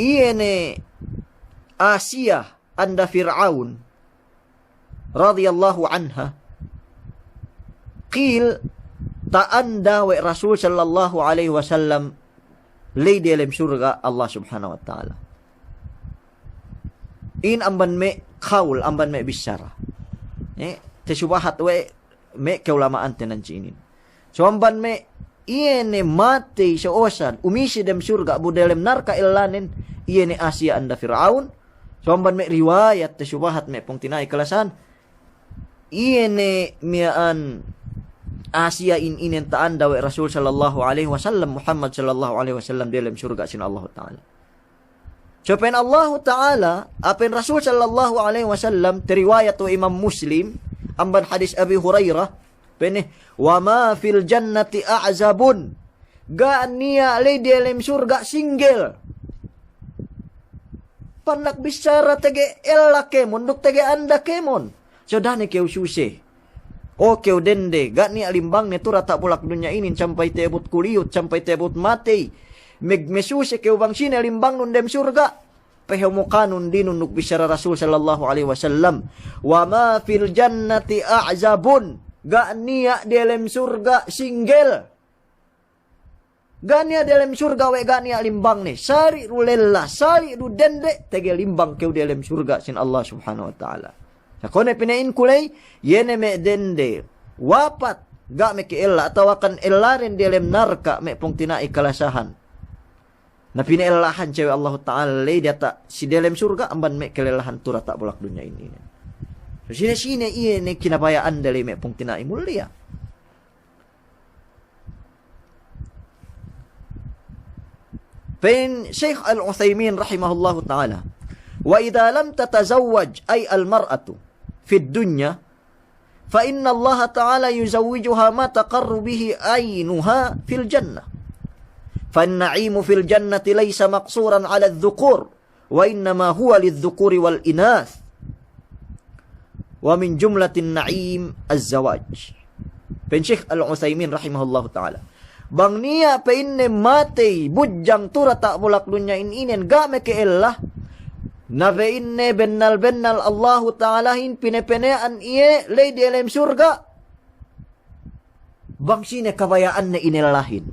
iye ne Asiya anda Fir'aun radiyallahu anha. Qil ta'anda we' Rasul sallallahu alaihi wasallam ley diyalem surga' Allah Subhanahu wa Ta'ala. In amban me' qawl, amban me' bissara. Eh, tasubahat we' me' ka'ulama'ante nan si inin. So amban me' iye ne matey so osan, umisi dem surga' bu delem narka' ellanen, iye ne Asiya anda Fir'aun. So amban me' riwayat tasubahat me' pungtina'i kalasahan, iye ne miya'an Asiya in inen ta'anda we' Rasul sallallahu alaihi wasallam, Muhammad sallallahu alaihi wasallam delem surga' sin Allahu Ta'ala. So pa'in Allahu Ta'ala, a, pa'in Rasul sallallahu alaihi wasallam, tariwayat we' Imam Muslim, amban hadis Abi Hurairah, pa'inne, "Wa ma fil jannati a'zabun." Ga' niya' ley diyalem surga' single. Pandak bissara tege ella kemon, duk tege anda kemon. So da'a ne kew suse. O kew dende, ga' niya' limbangne tu diyata' bulak dunya inin sampay ta'abut kuliyut, sampay ta'abut matey. Meg-, mesuse kew bang sine limbangnun dem surga'. Pehemukanun dinun duk bissara Rasul sallallahu alaihi wasallam. Wa ma fil jannati a'zabun. Ga' niya' delem surga' single. Ga' niya' delem surga' we' ga' niya' limbangne. Sali' du lella, sali' du dende, tege limbang kew delem surga' sin Allah subhanahu wa ta'ala. Sa kone pina'inku ley, iye ne me' dende wapat, ga' meke ella, atawakan elladen delem narka' me' pungtina'i kalasahan. Na pine'ellahan siye we' Allahu ta'ala ley diyata' si delem surga' amban me' kelellahan tu diyata' bulak dunya inin. So sine-sine iye ne kinabaya'ande ley me' pungtina'i mulliya. Pa'in Sheikh Al-Uthaymin rahimahullahu ta'ala, وإذا لم تتزوج أي المرأة في الدنيا فإن الله تعالى يزوجها ما تقر به عينها في الجنة. فالنعيم في الجنة ليس مقصورا على الذكور، وإنما هو للذكور والإناث. ومن جملة النعيم الزواج. Pa'in Sheikh Al-Uthaymin rahimahullahu ta'ala, bang niya' pa'inne matey budjang tu diyata' bulak dunya inin ga' meke ella, na pa'inne bennal-bennal Allahu ta'alahin pinepene'an iye ley delem surga'. Bang sine kabaya'anne inellahin.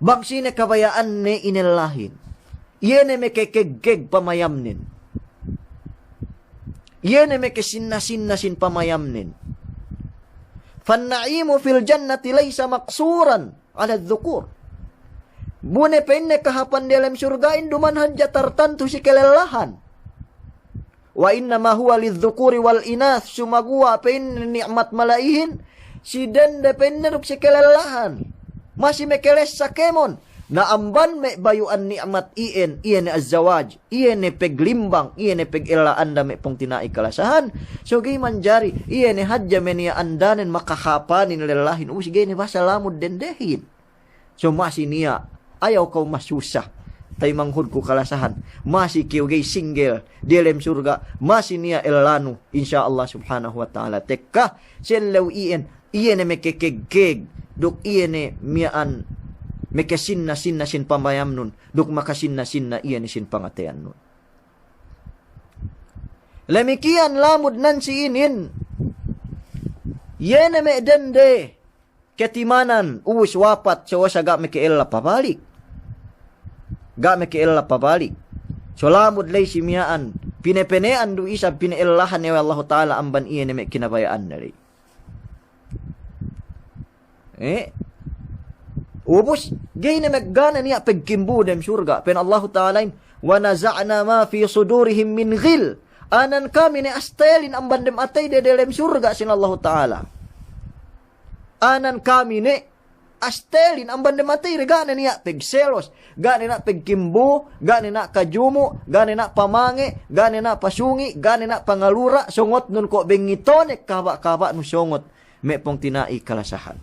Bang sine kabaya'anne inellahin. Iye ne meke kegkeg pamayamnen. Iye ne meke sinna-sinna sin pamayamnen. فالنعيم في الجنة ليس مقصورا على الذكور. Bu ne pa'inne kahāpan delem surga'in duma'in hadja tartantu si kelellahan. وإنما هو للذكور والإناث, sumaguwa' pa'inne ni'mat mala'ihin, si dende pa'inne duk si kelellahan. Masi mekelessa kēmon. Na amban me' bayu'an ni'mat iyan, iye ne az-zawaj, iye ne peglimbang, iye ne pegella'anda me' pungtina'i kalasahan. So ga'i manjari, iye ne hadja me' niya' andanen makahāpanin lellahin, ubus ga'i ne basa lamud dendehin. So masi niya', ayaw kew masusa. Taymanghudku kalasahan, masi kew ga'i single delem surga', masi niya' ellanu, insya Allah subhanahu wa ta'ala. Tekka, si ellew iyan, iye ne meke kegkeg, duk iye ne miya'an meke sinna-sinna sin pamayamnun, duk makasinna-sinna iye ne sin pangateyannun. Lemikiyan lamud nan si inin, iye ne me' dende ketimanan, ubus wapat, so sa ga' meke ella pabalik. Ga' meke ella pabalik. So lamud ley si miya'an, pinepene'an du isab pine'ellahan iye we' Allahu ta'ala amban iye ne me' kinabaya'anne ley. Eh? Ubus, ga'i ne me' ga' ne niya' pegkimbu dem surga'. Pa'in Allahu ta'alahin, ونزعنا ما في صدورهم من غل. Anan kami ne astelin amban dem ateyde delem surga' sin Allahu ta'ala. Anan kami ne astelin amban dem ateyde, ga' ne niya' pegselos, ga' ne niya' pegkimbu, ga' ne niya' kajumu', ga' ne niya' pamange', ga' ne niya' pasungi', ga' ne niya' pangalura', songotnun ko' bengitone kahaba'-kahaba'nu songot me' pungtina'i kalasahan.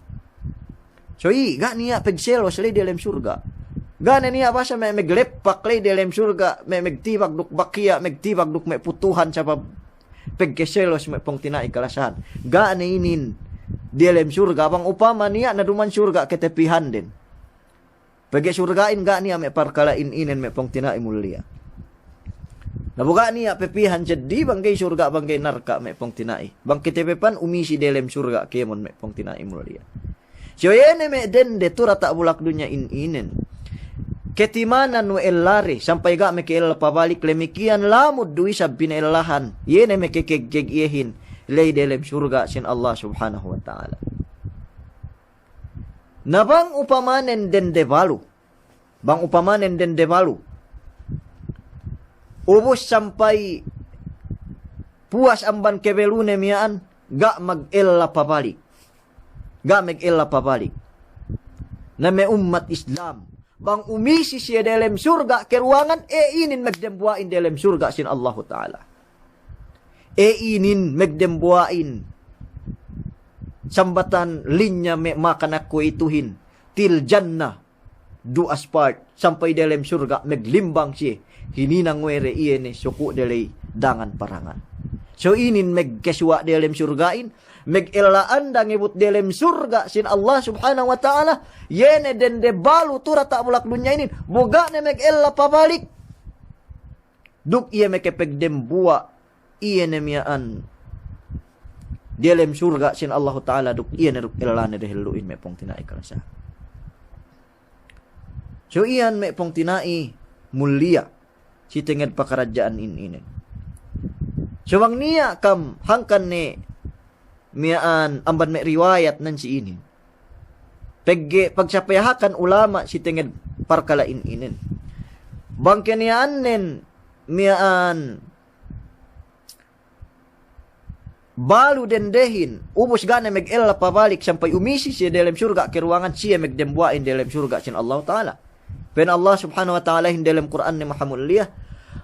So i, ga' niya' pegselos ley delem surga'. Ga' ne niya' basa me' megleppak ley delem surga', me' megtibak duk bakiya', megtibak duk me' putuhan sabab pegkeselos me' pungtina'i kalasahan. Ga' ne inin delem surga', bang upama niya' na duma'in surga' katepihanden. Pegge' surga'in ga' niya' me' parkala'in inin me' pungtina'i mulliya. Na bu ga' niya' pepihan seddi bang ga'i surga' bang ga'i narka' me' pungtina'i. Bang ketepepan umisi delem surga' kēmon me' pungtina'i mulliya. So iye ne me' dende tu diyata' bulak dunya in inin ketimanan we' ellade sampay ga' meke ella pabalik, lemikiyan lamud du isab pine'ellahan iye ne meke kegkeg iyehin ley delem surga' sin Allah subhanahu wa ta'ala. Na bang upamanen dende balu, bang upamanen dende balu, ubus sampay puwas amban kebelune miya'an, ga' magella pabalik. Ga' magella pabalik. Na me' ummat Islam, bang umisi siye delem surga' keruwangan, e inin magdembuwa'in delem surga' sin Allahu ta'ala. E inin magdembuwa'in sambatan linya me' makanak kuwe'ituhin, til jannah, du aspart, sampay delem surga' maglimbang siye, hininang we' de iye ne suku' de ley dangan-parangan. So inin megkesuwa' delem surga'in, megella anda ngebut delem surga' sin Allah Subhanahu wa Ta'ala, iye ne dende balu tu diyata' bulak dunya inin, bu ga' ne megella pabalik. Duk iye mekepegdembuwa', iye ne miya'an delem surga' sin Allahu Ta'ala, duk iye ne duk ellane dehellu'in, me' pungtina'i kalasahan. So iyan, me' pungtina'i muliya', si tenged pakaradja'an in inen. So bang niya' kam hangkan ne miya'an amban me' riwayat nan si inin, pegge' pagsapehakan ulama' si tenged parkala' in inen. Bang keniya'annen miya'an balu dendehin, ubus ga' ne megella pabalik sampay umisi siye delem surga' keruwangan, siye megdembuwa'in delem surga' sin Allahu Ta'ala. Pa'in Allah Subhanahu wa Ta'alahin delem Kur'anne mahamulliya,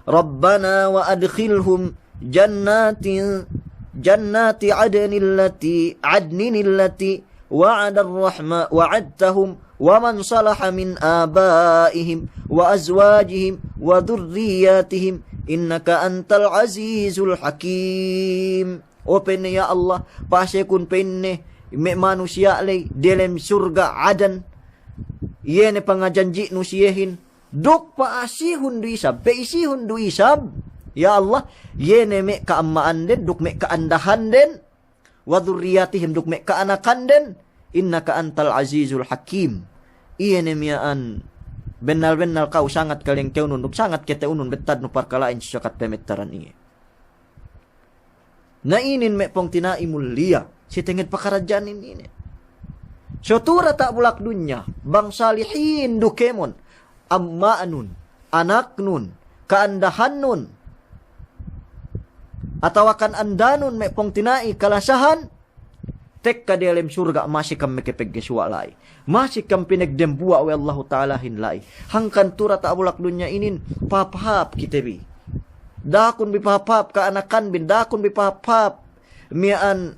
"Rabbana wa adkhilhum jannati, jannati adnillati, adninillati wa'adar rahma-, wa'adtahum wa man salaha min abaihim wa azwajihim wa dhurriyyatihim innaka antal azizul hakim." O pa'inne, ya Allah, pasekun pa'inne me' manusiya' ley delem surga' Adan, iye ne pangajanji'nu siyehin, duk pa'asihun du isab, pe'isihun du isab, ya Allah, iye ne me' ka'amma'anden, duk me' ka'andahanden, wa dhurriyyatihim, duk me' ka'anakanden, innaka antal azizul hakim. Iye ne miya'an bennal-bennal ka'u sangat kalengkewnun, duk sangat kete'unun bettadnu parkala'in si sakat pemettaran iye. Na inin me' pungtina'i muliya', si tenged pakaradja'an in inen. So tu diyata' bulak dunya, bang salihin du kēmon, amma'nun, anaknun, ka'andahannun, atawakan andanun, me' pungtina'i kalasahan, tekka delem surga' masi kam mekepeggesuwa' la'i. Masi kam pinegdembuwa' we' Allahu Ta'alahin la'i. Hangkan tu diyata' bulak dunya inin, pahāp-hāp kite bi. Da'a kun bi pahāp-hāp ka'anakanbin, da'a kun bi pahāp-hāp miya'an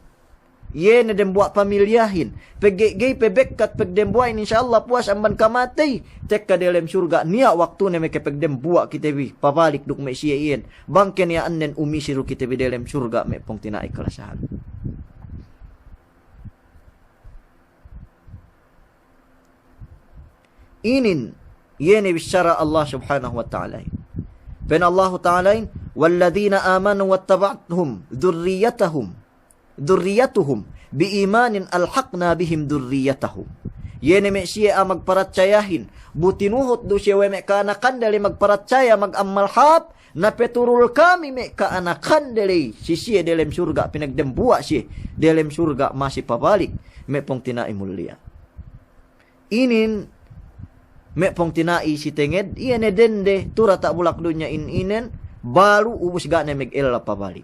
iye ne dembuwa' pamilyahin. Pegge' ga'i pe bekkat pegdembuwa'in, insya Allah puwas amban kamatey, tekka delem surga', niya' waktune mekepegdembuwa' kite bi pabalik duk me' siye iyan. Bang keniya'annen umisi du kite bi delem surga', me' pungtina'i kalasahan. Inin, iye ne bissara Allah Subhanahu wa Ta'alahin. Pa'in Allahu Ta'alahin, "Walladhina amanu wattaba'athum dhurriyyatahum, dhurriyyatuhum bi imanin alhaqna bihim dhurriyyatahum." Iye ne me' siye a'a magparatsayahin, bu tinuhut du siye we' me' ka'anakande ley magparatsaya, magammal hāp, na peturul kami me' ka'anakande ley si siye delem surga', pinegdembuwa' siye delem surga' masi pabalik, me' pungtina'i muliya'. Inin, me' pungtina'i si tenged, iye ne dende tu diyata' bulak dunya in inen, balu ubus ga' ne megella pabalik.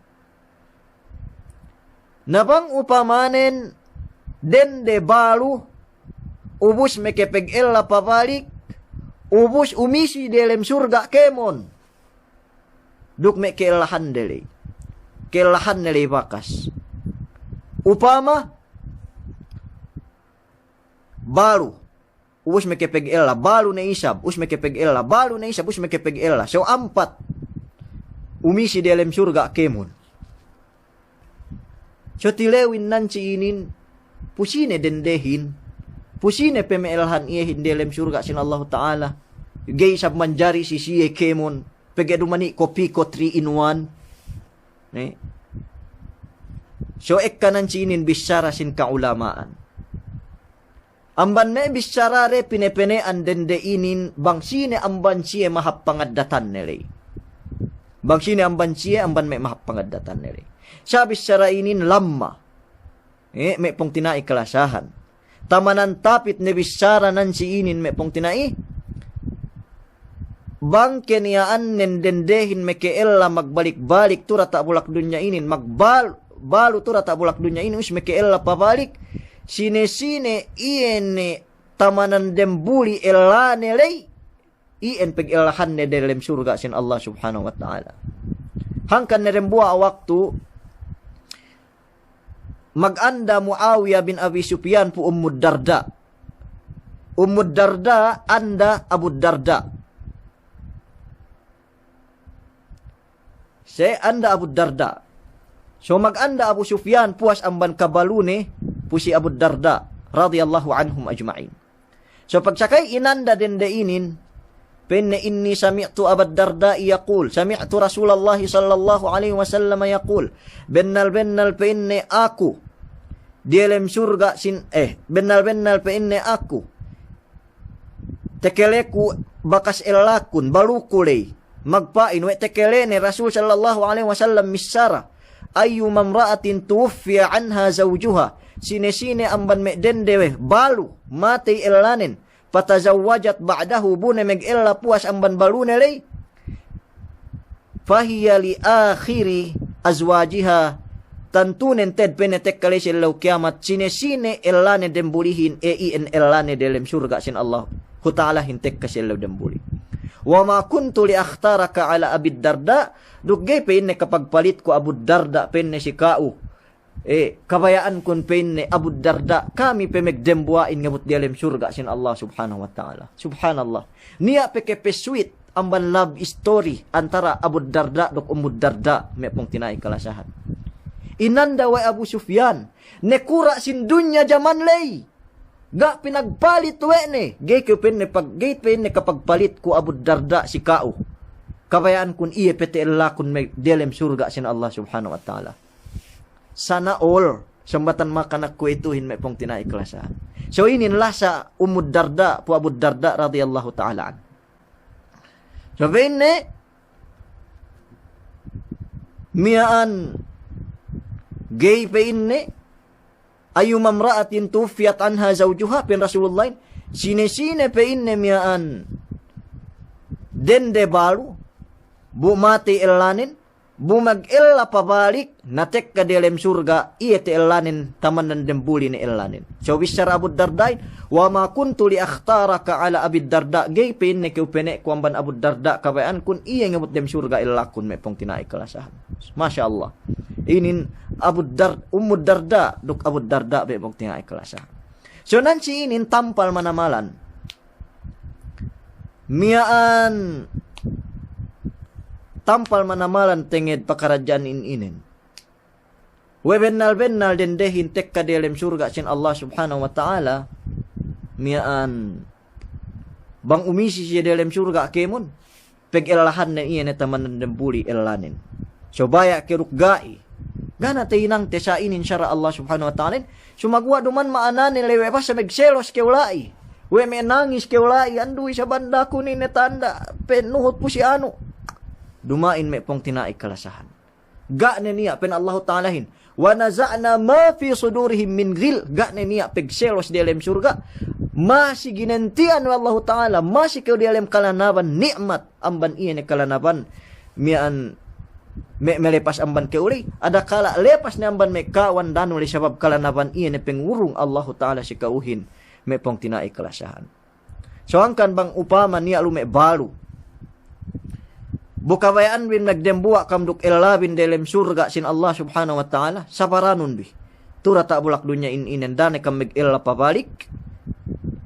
Na bang upamanen dende balu, ubus mekepegella pabalik, ubus umisi delem surga' kēmon duk me' ke'ellahande ley, ke'ellahanne ley bakas. Upama balu, ubus mekepegella, balu ne isab, ubus mekepegella, balu ne isab, ubus mekepegella. So ampat umisi delem surga' kēmon. So tilewin nan si inin, pu sine dendehin, pu sine peme'ellahan iyehin delem surga' sin Allahu Ta'ala. Ga'i isab manjari si siye kēmon, pegge' duma'in kopi ko three in one. Ne? So ekka nan si inin bissara sin ka'ulama'an. Amban me' bissarade pinapene'an dende inin bang sine amban siye mahāp pangaddatanne ley. Bang sine amban siye amban me' mahāp pangaddatanne ley. Sa bissara inin lamma. Eh, me' pungtina'i kalasahan. Tamanan tapit ne bissara nan si inin me' pungtina'i. Bang keniya'annen dendehin meke'ella magbalik-balik tu diyata' bulak dunya inin, magbal-, balu tu diyata' bulak dunya inin, ubus meke'ella pabalik, sine-sine iye ne tamanan dembuli ellane ley, iyan pegellahanne delem surga' sin Allah Subhanahu wa Ta'ala. Hangkan ne dembuwa' waktu, maganda Muawiya bin Abi Sufyan pu Ummu Darda. Ummu Darda anda Abu Darda. Se anda Abu Darda. So maganda Abu Sufyan puwas amban kabalune pu si Abu Darda, radiyallahu anhum ajma'in. So pagsakay inanda dende inin, pa'inne, "Inni sami'tu Abad Darda'i yaqul, sami'tu Rasulallahi sallallahu alaihi wasallam yaqul." Bennal-bennal pa'inne aku, diyalem surga' sin, eh, bennal-bennal pa'inne aku, tekeleku bakas ellakun, baluku ley. Magpa'in we' tekelene Rasul sallallahu alaihi wasallam missara, "Ayyuma imra'atin tuwuffiya anha zawjuha." Sine-sine amban me' dende we' balu, matey ellanen, "fatazawwajat ba'dahu," bu ne megella puwas amban balune ley, "fahiya li akhiri azwajiha," tantunen te'ed pa'inne tekka ley si ellew kiyamat, sine-sine ellane dembulihin, e, iyan ellane delem surga' sin Allahu Ta'alahin tekka si ellew dembuli. "Wa ma kuntu li akhtaraka ala Abid Darda," duk ga'i pa'inne kapagpalitku Abu Darda pa'inne si ka'u, e, kabaya'ankun pa'inne Abu Darda, kami pe megdembuwa'in ngebut diyalem surga' sin Allah Subhanahu wa Ta'ala. Subhanallah. Niya' pe kepesuwit amban love story antara Abu Darda duk Ummu Darda, me' pungtina'i kalasahan. Inanda we' Abu Sufyan, nakura' sin dunya jaman ley. Ga' pinagpalit we' ne, ga'i kew pa'inne pag-, ga'i pa'inne kapagpalitku Abu Darda si ka'u. Kabaya'ankun iye pe te'ellakun me' diyalem surga' sin Allah Subhanahu wa Ta'ala. Sana all, sambatan makanak kuwe'ituhin me' pungtina'i kalasahan. So inin lasa Ummu Darda pu Abu Darda radiyallahu ta'ala anhu. So pa'inne, miya'an ga'i pa'inne, "Ayyuma imra'atin tuwuffiyat anha zawjuha," pa'in Rasulullahin, sine-sine pa'inne miya'an dende balu, bu matey ellanen, bu magella pabalik, na tekka diyalem surga', iye te'ellanen tamanan dembuli ne ellanen. So bissara Abu Darda'in, "Wa ma kuntu li akhtaraka ala Abid Darda," ga'i pa'inne kew pene'ku amban Abu Darda, kabaya'ankun iye ngebut dem surga' ellakun, me' pungtina'i kalasahan. Masya Allah. Inin Abu Dar-, Ummu Darda duk Abu Darda, me' pungtina'i kalasahan. So nan si inin tampal manamalan. Miya'an tampal manamalan tenged pakaradja'an in inin. We' bennal-bennal dendehin tekka diyalem surga' sin Allah Subhanahu wa Ta'ala, miya'an bang umisi siye diyalem surga' kēmon, pegellahannen iye ne tamanan dembuli ellanen. So baya' ke duk ga'i. Ga' ne tahinangte sa inin sara' Allah Subhanahu wa Ta'alahin. Sumaguwa' duma'in ma'ananen lewe' bahasa megselos kew la'i. We' me' nangis kew la'i, "Andu', isab andakun ine tanda' penuhut pu si anu." Duma'in, me' pungtina'i kalasahan. Ga' ne niya', pa'in Allahu Ta'alahin, "Wa naza'na ma fi sudurihim min ghil." Ga' ne niya' pegselos diyalem surga'. Masi ginenti'an we' Allahu Ta'ala, masi kew diyalem kalanaban ni'mat amban iye ne kalanaban miya'an me', melepas amban kew ley. Adakala' lepas ne amban me' ka'u andanu ley sabab kalanaban iye ne pengurung Allahu Ta'ala si ka'uhin, me' pungtina'i kalasahan. So hangkan bang upama niya' lu me' balu, bu kabaya'anbin magdembuwa' kam duk ellabin delem surga' sin Allah Subhanahu wa Ta'ala, sabaranun bi. Tu' diyata' bulak dunya in inen, da'a ne kam megella pabalik.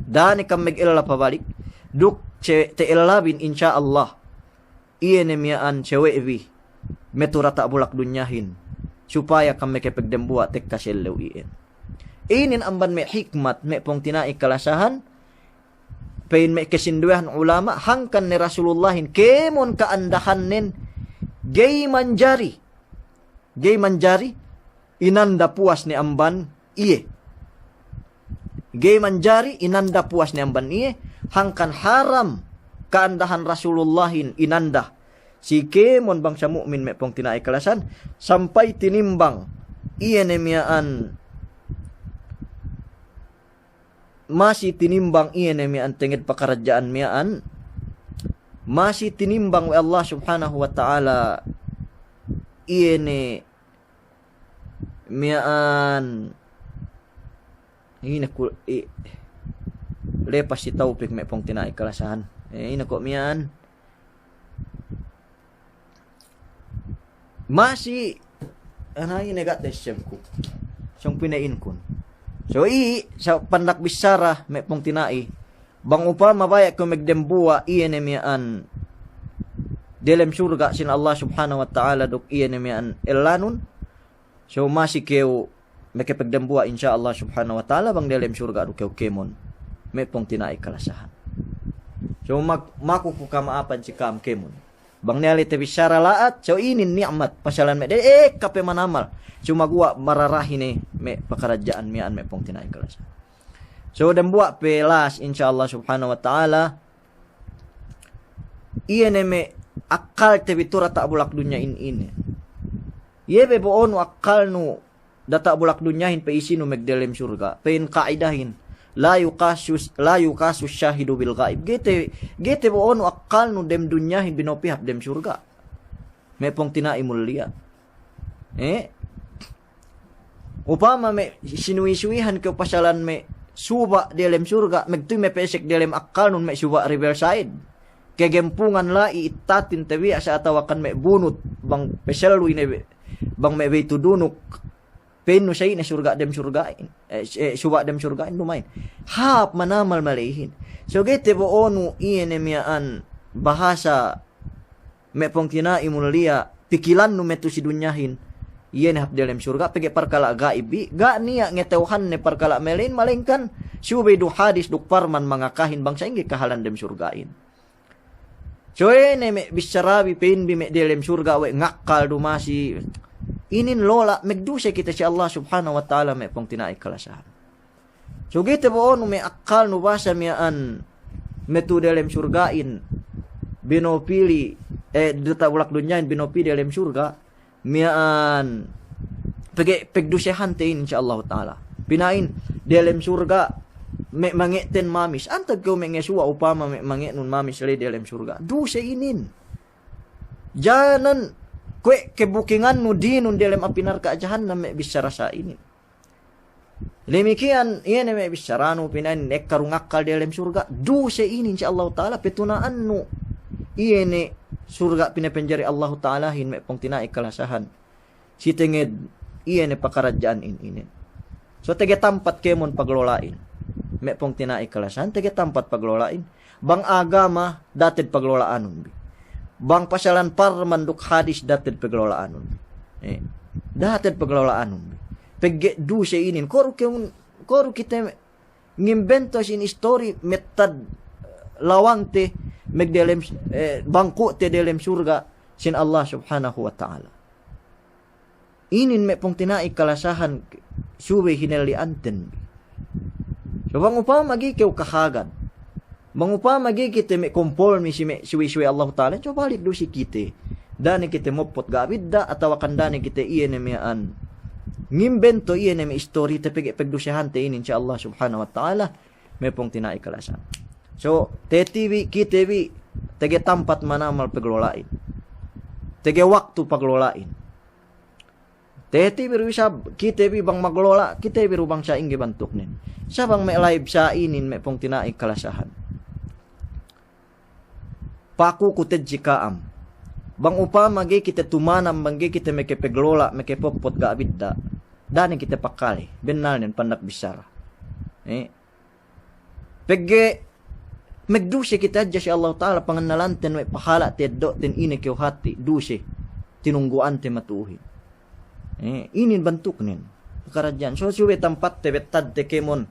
Da'a ne kam megella pabalik. Duk ce-, te'ellabin, insya Allah, iye ne miya'an sawe'bi me' tu' diyata' bulak dunyahin, supaya kam mekepegdembuwa' tekka si ellew iyan. Inin amban me' hikmat, me' pungtina'i kalasahan, pa'in me' kesinduwehan ulama', hangkan ne Rasulullahin kēmon ka'andahannen, ga'i manjari, ga'i manjari inanda puwas ne amban iye. Ga'i manjari inanda puwas ne amban iye, hangkan haram ka'andahan Rasulullahin inanda si kēmon bangsa mu'min, me' pungtina'i kalasahan, sampay tinimbang iye ne miya'an, masi tinimbang iye ne miya'an tenged pakaradja'an miya'an, masi tinimbang we' Allah Subhanahu wa Ta'ala iye ne miya'an, ine ku, i-, lepas si topik, me' pungtina'i kalasahan. E, ine ko' miya'an. Masi, ana ine ga' tessemku. Sōng pine'inkun. So i, sa pandak bissara, me' pungtina'i. Bang upama baya' kew megdembuwa' iye ne miya'an delem surga' sin Allah Subhanahu wa Ta'ala duk iye ne miya'an ellanun, So masi kew mekepegdembuwa', insya Allah subhanahu wa ta'ala, bang delem surga' du kew kemon, me' pungtina'i kalasahan. So mak-, maku ku kama'apan si ka'am kemon. Bang ne ali te bissara la'at, so inin ni'mat, pasalan me' de, eh, kape manamal. Sumaguwa' mararahi ne me' pakaradja'an miya'an, me' pungtina'i kalasahan. So dembuwa' pe las, insya Allah subhanahu wa ta'ala, iye ne me' akkalte bi tu diyata' bulak dunya in ine. Iye be bo'onu akkalnu diyata' bulak dunyahin pe isinu megdelem surga'. Pe'in ka'idahin, la yuqasu, la yuqasu syahidu bil ghaib. Ga'i te, ga'i te bo'onu akkalnu dem dunyahin binopi hap dem surga'. Me' pungtina'i mulliya. Eh? Upama me' sinuwi-suwihan kew pasalan me' suba' delem surga', megtuy me' pesek delem akkalnun me' suba' Riverside. Kegempungan la'i ittatin tabiya' sa atawakan me' bunut, bang pesellu ine be, bang me' bey tudunuk. Pe'innu sa ine surga' dem surga'in, eh, eh, suba' dem surga'in duma'in. Hāp manamal malehin. So ga'i te bo'onu iye ne miya'an bahasa me' pungtina'i mulliya, pikilannu me' tu si dunyahin, iye ne hap delem surga', pegge' parkala' ga'ib bi, ga' niya' ngeta'uhanne parkala' malehin, malengkan subey du hadis duk parman mangakahin bang sa'ingge kahalan dem surga'in. So ine me' bissara bi pe'in bi me' delem surga' we' ngakkal du masi. Inin lola' megduse kite si Allah subhanahu wa ta'ala, me' pungtina'i kalasahan. So ga'i te bo'onu me' akkalnu bahasa miya'an me' tu delem surga'in binopi li, eh, diyata' bulak dunyahin binopi delem surga', miya'an pegge' pegdusehante inin insya Allahu ta'ala. Pina'in delem surga' me' mange'ten mamis. Antag kew me' ngesuwa' upama me' mange'nun mamis le delem surga'. Duse inin. Janan kuwe' kebukingannu dinun delem api narka' jahannam me' bissara sa inin. Damikiyan, iye ne me' bissaranu pina'in ekka du ngakkal delem surga', duse inin insya Allahu ta'ala, petuna'annu iye ne surga' pinapanjari Allahu ta'alahin, me' pungtina'i kalasahan. Si tenged iye ne pakaradja'an in inin. So tege tampat kemon paglola'in, me' pungtina'i kalasahan, tege tampat paglola'in. Bang agama, da'a te'ed paglola'anun bi. Bang pasalan parman duk hadis, da'a te'ed paglola'anun bi. Eh, da'a te'ed paglola'anun bi. Pegge' duse inin, kuwe' du ke-, kuwe' du kite ngimbento sin istori mettad lawangte megdelem, eh, bangku'te delem surga' sin Allah subhanahu wa ta'ala. Inin me' pungtina'i kalasahan subey hinelli'anten. So bang upama ga'i kew kahagad, bang upama ga'i kite me' kompormi si me' suwi-suwi Allahu ta'ala, so balik du si kite. Da'a ne kite moppot ga' bidda', atawakan da'a ne kite iye ne miya'an ngimbento iye ne me' istorite pegge' pegdusehante inin si Allah subhanahu wa ta'ala, me' pungtina'i kalasahan. So, teti bi, kite bi, tege tampat manamal paglola'in. Tege waktu paglola'in. Teti bi du isab, kite bi bang maglola', kite bi du bang sa'ingge bantuknen. Sa bang me' live sa inin me' pungtina'i kalasahan. Paku ku te'ed si ka'am. Bang upama ga'i kite tumanam, bang ga'i kite mekepeglola', mekepoppot ga' bidda'. Da'a ne kite pakale, bennalnen pandak bissara. Eh, Pegge' megduse kite hadja si Allahu ta'ala, pangannalanten we' pahala' teddo'ten ine kew hati' duse tinunggu'ante matu'uhin. Eh, inin bantuknen pakaradja'an. So subey tampatte bettadte kemon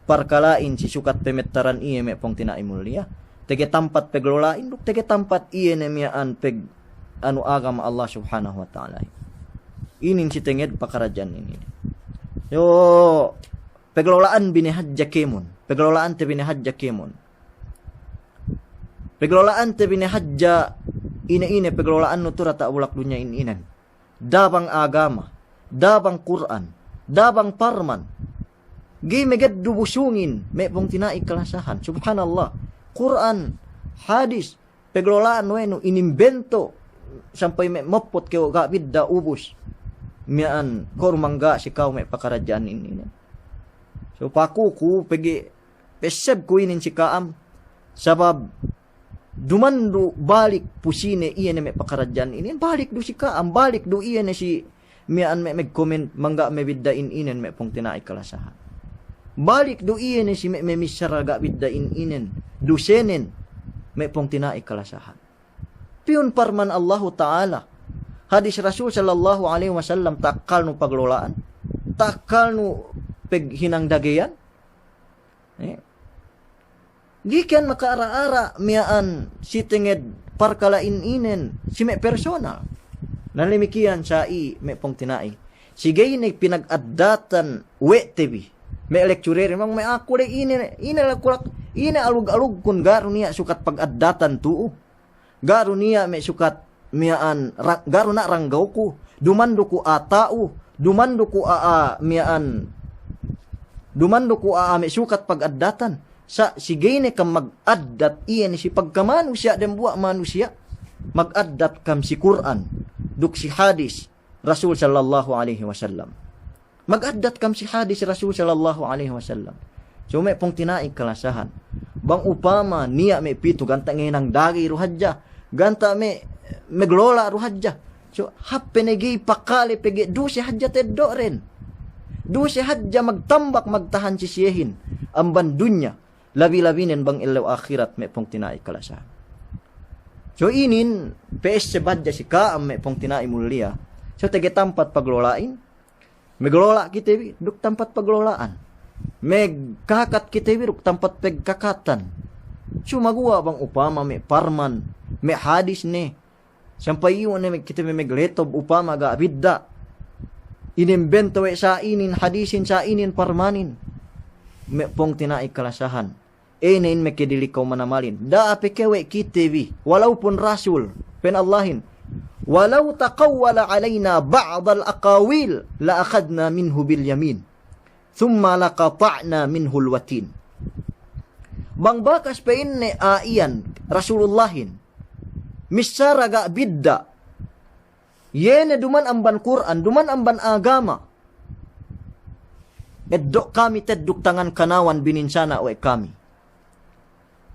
parkala'in si sukat pemettaran iye me' pungtina'i mulliya. Tege tampat peglola'in duk tege tampat iye ne miya'an peg-, anu agama Allah subhanahu wa ta'ala. Inin si tenged pakaradja'an inin. Yo, Peglola'an bi ne hadja kemon. Peglola'ante bi ne hadja kemon. Peglola'ante bi ne hadja ine-ine peglola'annu tu diyata' bulak dunya in inen. Da'a bang agama, da'a bang Kur'an, da'a bang parman. Ga'i megeddu busungin, me' pungtina'i kalasahan. Subhanallah. Kur'an, hadis, peglola'an we' nu inimbento sampay me' moppot kew ga' bidda' ubus. Miya'an kuwe' du mangga' si ka'u me' pakaradja'an inin. So paku ku pegge' peseb ku inin si ka'am. Sabab duman du balik pu sine iye ne me' pakaradja'an inin. Balik du si ka'am, balik du iye ne si miya'an me' megkomen mangga' me' bidda' in inen me' pungtina'i kalasahan. Balik du iye ne si me' memissara ga' bidda' in inen, dusenen me' pungtina'i kalasahan. Piyun parman Allahu ta'ala, hadis Rasul sallallahu alaihi wasallam ta'akkalnu paglola'an, ta'akkalnu peghinang dageyan. Eh. Ga'i ke maka'ara'-ara' miya'an si tenged parkala' in inen, si me' personal. Na damikkiyan sa'i me' pungtina'i. Si ga'i ne pinagaddatan we' te bi. Me' lecturer, bang me' aku le ine, ine lakulak, ine alug-alugkun, ga' du niya' sukat pagaddatan tu'u. Ga' du niya' me' sukat miya'an, ra-, ga' du na' ranggawku, duma'in du ku a'a ta'u, duma'in du ku a'a miya'an, duma'in du ku a'a me' sukat pagaddatan. Sa' si ga'i ne kam magaddat iye ne si pagkamanusiya' dembuwa' manusiya', magaddat kam si Kur'an, duk si hadis Rasul sallallahu alaihi wasallam. Magaddat kam si hadis Rasul sallallahu alaihi wasallam. So me' pungtina'i kalasahan. Bang upama niya' me' pitu ganta' ngahinang dagey du hadja. Ganta' me' maglola' du hadja. So hāp pe ne ga'i pakale pegge' duse hadja teddo'den. Duse hadja magtambak magtahan si siyehin. Amban dunya. Labi-labinen bang ellew ahirat me' pungtina'i kalasahan. So inin P S C badja si ka'am me' pungtina'i muliya. So tege tampat paglola'in. Maglola' kite bi, duk tampat paglola'an. Magkakat kite bi, duk tampat pagkakatan. Sumaguwa' bang upama me' parman, me' hadis ne. Sampay iyu' ne me' kite bi magletob upama ga' bidda'. Inimbento we' sa'inin hadisin, sa'inin parmanin. Me' pungtina'i kalasahan. Ine in makedili' kew manamalin. Da'a pe kew we' kite bi. Walaupun rasul. Pa'in Allahin. ولو تقول بعض الأقاويل لأخذنا منه باليمين ثم لقطعنا منه الوتين. Bang bakas pa'inne a'a iyan Rasulullahin. Missara ga' bidda'. Iye ne duma'in amban Kur'an, duma'in amban agama. Eddo' kami tedduk tangan kanawan bininsana' we' kami.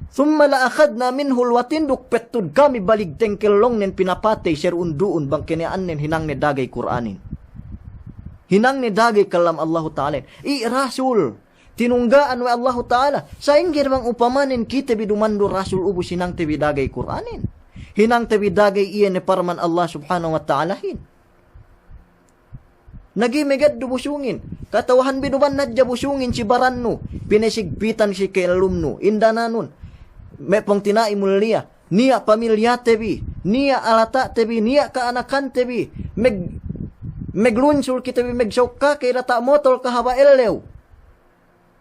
ثم لأخذنا منه الوتين, duk pettud kami balig tengkellongnen pinapatey seru'un-du'un bang keniya'annen hinangne dagey Kur'anin. Hinangne dagey kalam Allahu Ta'alahin. I' Rasul. Tinungga'an we' Allahu Ta'ala. Sa'ingge bang upamanen kite bi duma'in du Rasul ubus hinangte bi dagey Kur'anin. Hinangte bi dagey iye ne parman Allah Subhanahu wa Ta'alahin. Na ga'i mageddo' busungin. Kata'uhan bi duma'in hadja busungin si barannu. Pinasigpitan si ka'ellumnu. Indananun. Me' pungtina'i muliya. Niya' pamilyate bi. Niya' alata'te bi. Niya' ka'anakante bi. Mag-, maglunsul kite bi. Magsaukka ke diyata' motol kahaba' ellew.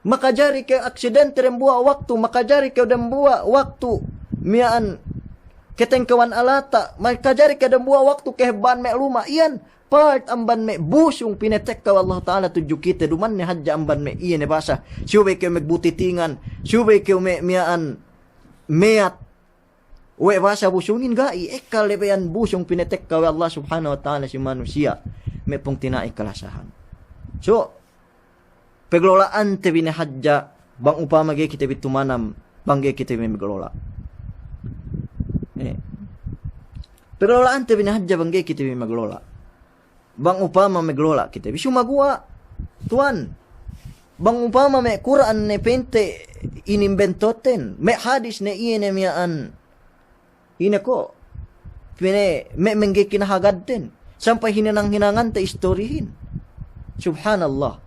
Makajari kew aksidente dembuwa' waktu, makajari kew dembuwa' waktu miya'an katengkewan alata', makajari kew dembuwa' waktu kahebba'an me' luma'. Iyan part amban me' busung pinatekka we' Allahu Ta'ala tudju kite, duma'in ne hadja amban me' iye ne basa. Subey kew magbutitingan, subey kew me' miya'an meyat. We' basa busungin ga'i, ekka lebeyan busung pinatekka we' Allah Subhanahu wa Ta'ala si manusiya', me' pungtina'i kalasahan. So, paglola'ante bi ne hadja, bang upama ga'i kite bi tumanam, bang ga'i kite bi maglola'. Eh. Paglola'ante bi ne hadja, bang ga'i kite bi maglola'. Bang upama maglola' kite bi, sumaguwa', tuwan. Bang upama me' Kur'an ne pa'inte inimbentoten, me' hadis ne iye ne miya'an, ine ko', pa'in me' mangga'i kinahagadten, sampay hinanang-hinangante istorihin. Subhanallah.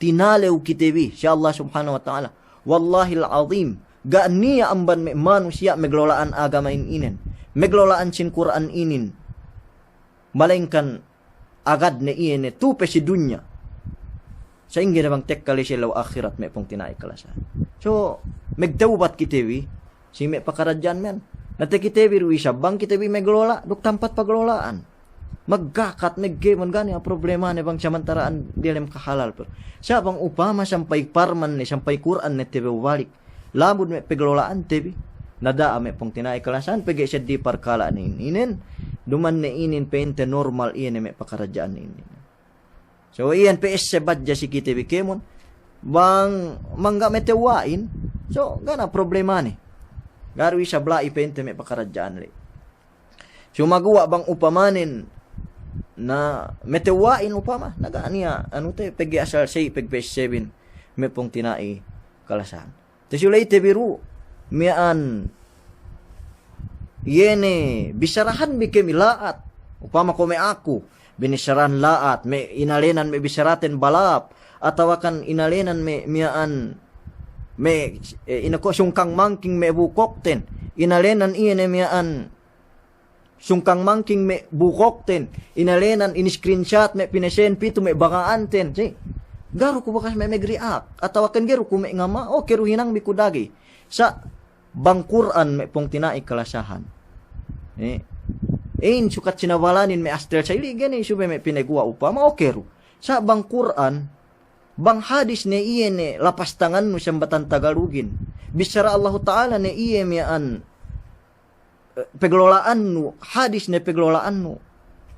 Tinalew kite bi si Allah Subhanahu wa Ta'ala. Wallahil azim, ga' niya' amban me' manusiya' maglola'an agama in inen, maglola'an sin Kur'an inin. Malayingkan agadne iye ne tu'u pe si dunya. Sa'ingge ne bang tekka la'i si ellew ahirat, me' pungtina'i kalasahan. So, magtawbat kite bi si me' pakaradja'an miya'an. Na takite bi du isab bang kite bi maglola', duk tampat paglola'an. Magkakat, magkēmon, ga' niya' problemane bang samantara'an diyalem kahalal pe. Sa' bang upama sampay parman ne, sampay Kur'an ne tabew balik. Lamud me' paglola'ante bi. Na da'a, me' pungtina'i kalasahan, pegge' seddili parkala' ne inin. Duma'in ne inin pa'inte normal iye ne me' pakaradja'an inin. So, iyan P S C badja si kite bi kēmon. Bang, bang ga' matewwa'in. So, ga' niya' problemane. Ga' du isab la'i pa'inte me' pakaradja'an le. Sumaguwa' bang upamanen na matewwa'in upama, na ga' niya' anute, pegge' asal sey peg P S C bin, me' pungtina'i kalasahan. Tasuley te bi du miya'an, iye ne bissarahan bi kami la'at. Upama ko' me' aku, binissarahan la'at, me' inalenan me' bissaraten balap, atawakan inalenan me' miya'an, me', eh, ine ko' sungkang mangking me' bukokten, inalenan iye ne miya'an, sungkang mangking me' bukokten, inalenan in-screenshot me' pinesend pitu me' banga'anten, si. Ga'i du ku bakas me' mag-react, atawakan ga'i du ku me' ngama, oke du hinangbi ku dagey. Sa' bang Kur'an me' pungtina'i kalasahan. Eh, in sukat sinabalanin me' astel sa' ili' ga'i ne subey me' pineguwa' upama, oke du. Sa' bang Kur'an, bang hadis ne iye ne lapas tangannu sambatan Tagalugin. Bissara Allahu Ta'ala ne iye miya'an, eh, peglola'annu, hadis ne peglola'annu.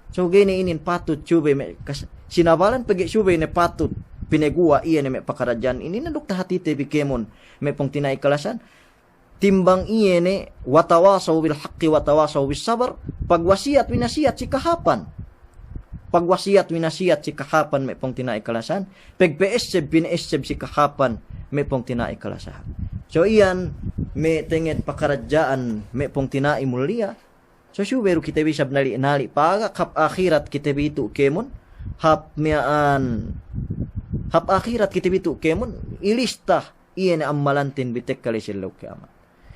So ga'i ne inin patut subey me' kas-, sinabalan pegge' subey ne patut pineguwa' iye ne me' pakaradja'an inin, na duk tahatite bi kēmon me' pungtina'i kalasahan. Timbang iye ne, "Wa tawasaw bil haqqi wa tawasaw bis sabr," pagwasiyat winasiyat si kahāpan. Pagwasiyat winasiyat si kahāpan me' pungtina'i kalasahan, pagpe'esseb pine'esseb si kahāpan me' pungtina'i kalasahan. So iyan me' tenged pakaradja'an me' pungtina'i muliya. So subey du kite bi isab nali'-nali' paga' hap ahirat kite bi itu' kēmon, hap miya'an, hap ahirat kite bi itu' kēmon, ilista iye ne ammalanten bi tekka la'i si ellew kiyamat.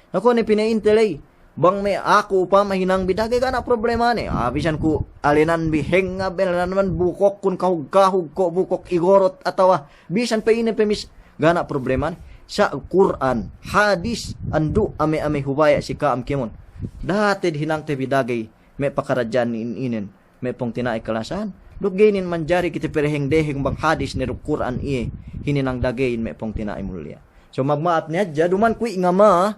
Na kuwe' ne pina'inte ley, bang me' aku upama hinangbi dagey ga' niya' problemane. Ah, bisan ku alenanbi hengab, alenan man bukokkun kahug-kahug ko' bukok igorot atawa bisan pe ine pe mis-, ga' niya' problemane. Sa' Kur'an, hadis, andu' ame'-ame' hubaya' si ka'am kēmon. Da'a te'ed hinangte bi dagey me' pakaradja'an in-, inen. Me' pungtina'i kalasahan, duk ga'i inin manjari kite pereheng-deheng bang hadis ne duk Kur'an iye hininang dageyin me' pungtina'i muliya. So magma'ap ne hadja, duma'in ku i' ngama,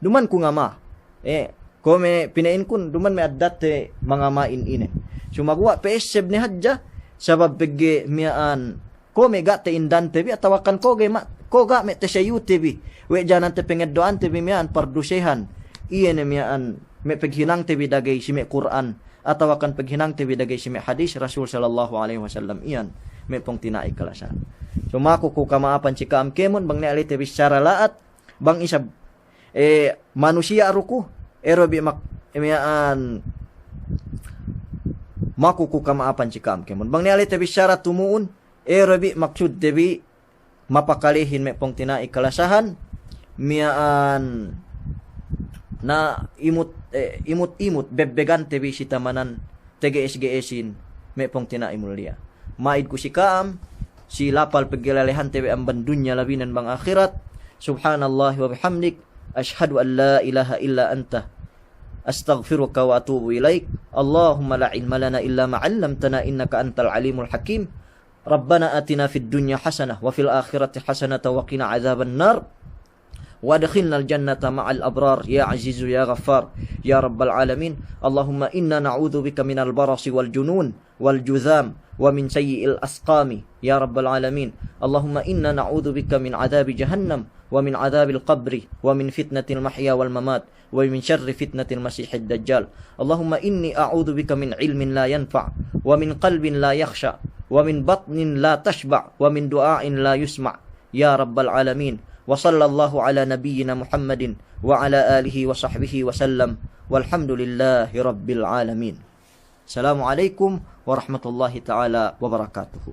duma'in ku ngama. Eh, kuwe' me' pina'in kun, duma'in me' addatte mangama in ine. So maguwa' pe'esseb ne hadja, sabab pegge' miya'an kuwe' me' ga' te'indante bi, atawakan kuwe' ga' me', kuwe' ga' me' teseyute bi we' janante pengeddo'ante bi miya'an pardusehan. Iye ne miya'an me' paghinangte bi dagey si me' Kur'an, atawakan paghinangte bi dagey si me' hadis Rasul sallallahu alaihi wasallam iyan me' pungtina'i kalasahan. So maku ku kama'apan si ka'am kēmon, bang niya' ley te bissara la'at, bang isab, eh, manusiya' du ku, ero bi mak-, miya'an, maku ku kama'apan si ka'am kēmon. Bang niya' ley te bissara tumu'un, ero bi maksudte bi mapakalehin me' pungtina'i kalasahan, miya'an na imut, eh, imut-imut bebbegante bi si tamanan tege'es-ge'esin me' pungtina'i muliya. Ma'id ku si ka'am, si lapal peggelalehante bi amban dunya labinen bang ahirat. Subhanallahi wa bihamdik, ashhadu an la ilaha illa anta, astaghfiruka wa atubu ilaik. Allahumma la ilma lana illa ma 'allamtana innaka antal alimul hakim. Rabbana atina fid dunya hasanah wa fil akhirati hasanatan wa qina adzaban nar. وأدخلنا الجنة مع الأبرار يا عزيز يا غفار يا رب العالمين. اللهم إنا نعوذ بك من البرص والجنون والجذام ومن سيء الأسقام يا رب العالمين. اللهم إنا نعوذ بك من عذاب جهنم ومن عذاب القبر ومن فتنة المحيا والممات ومن شر فتنة المسيح الدجال. اللهم إني أعوذ بك من علم لا ينفع ومن قلب لا يخشع ومن بطن لا تشبع ومن دعاء لا يسمع يا رب العالمين. وصلى الله على نبينا محمد وعلى آله وصحبه وسلم. والحمد لله رب العالمين. السلام عليكم ورحمة الله تعالى وبركاته.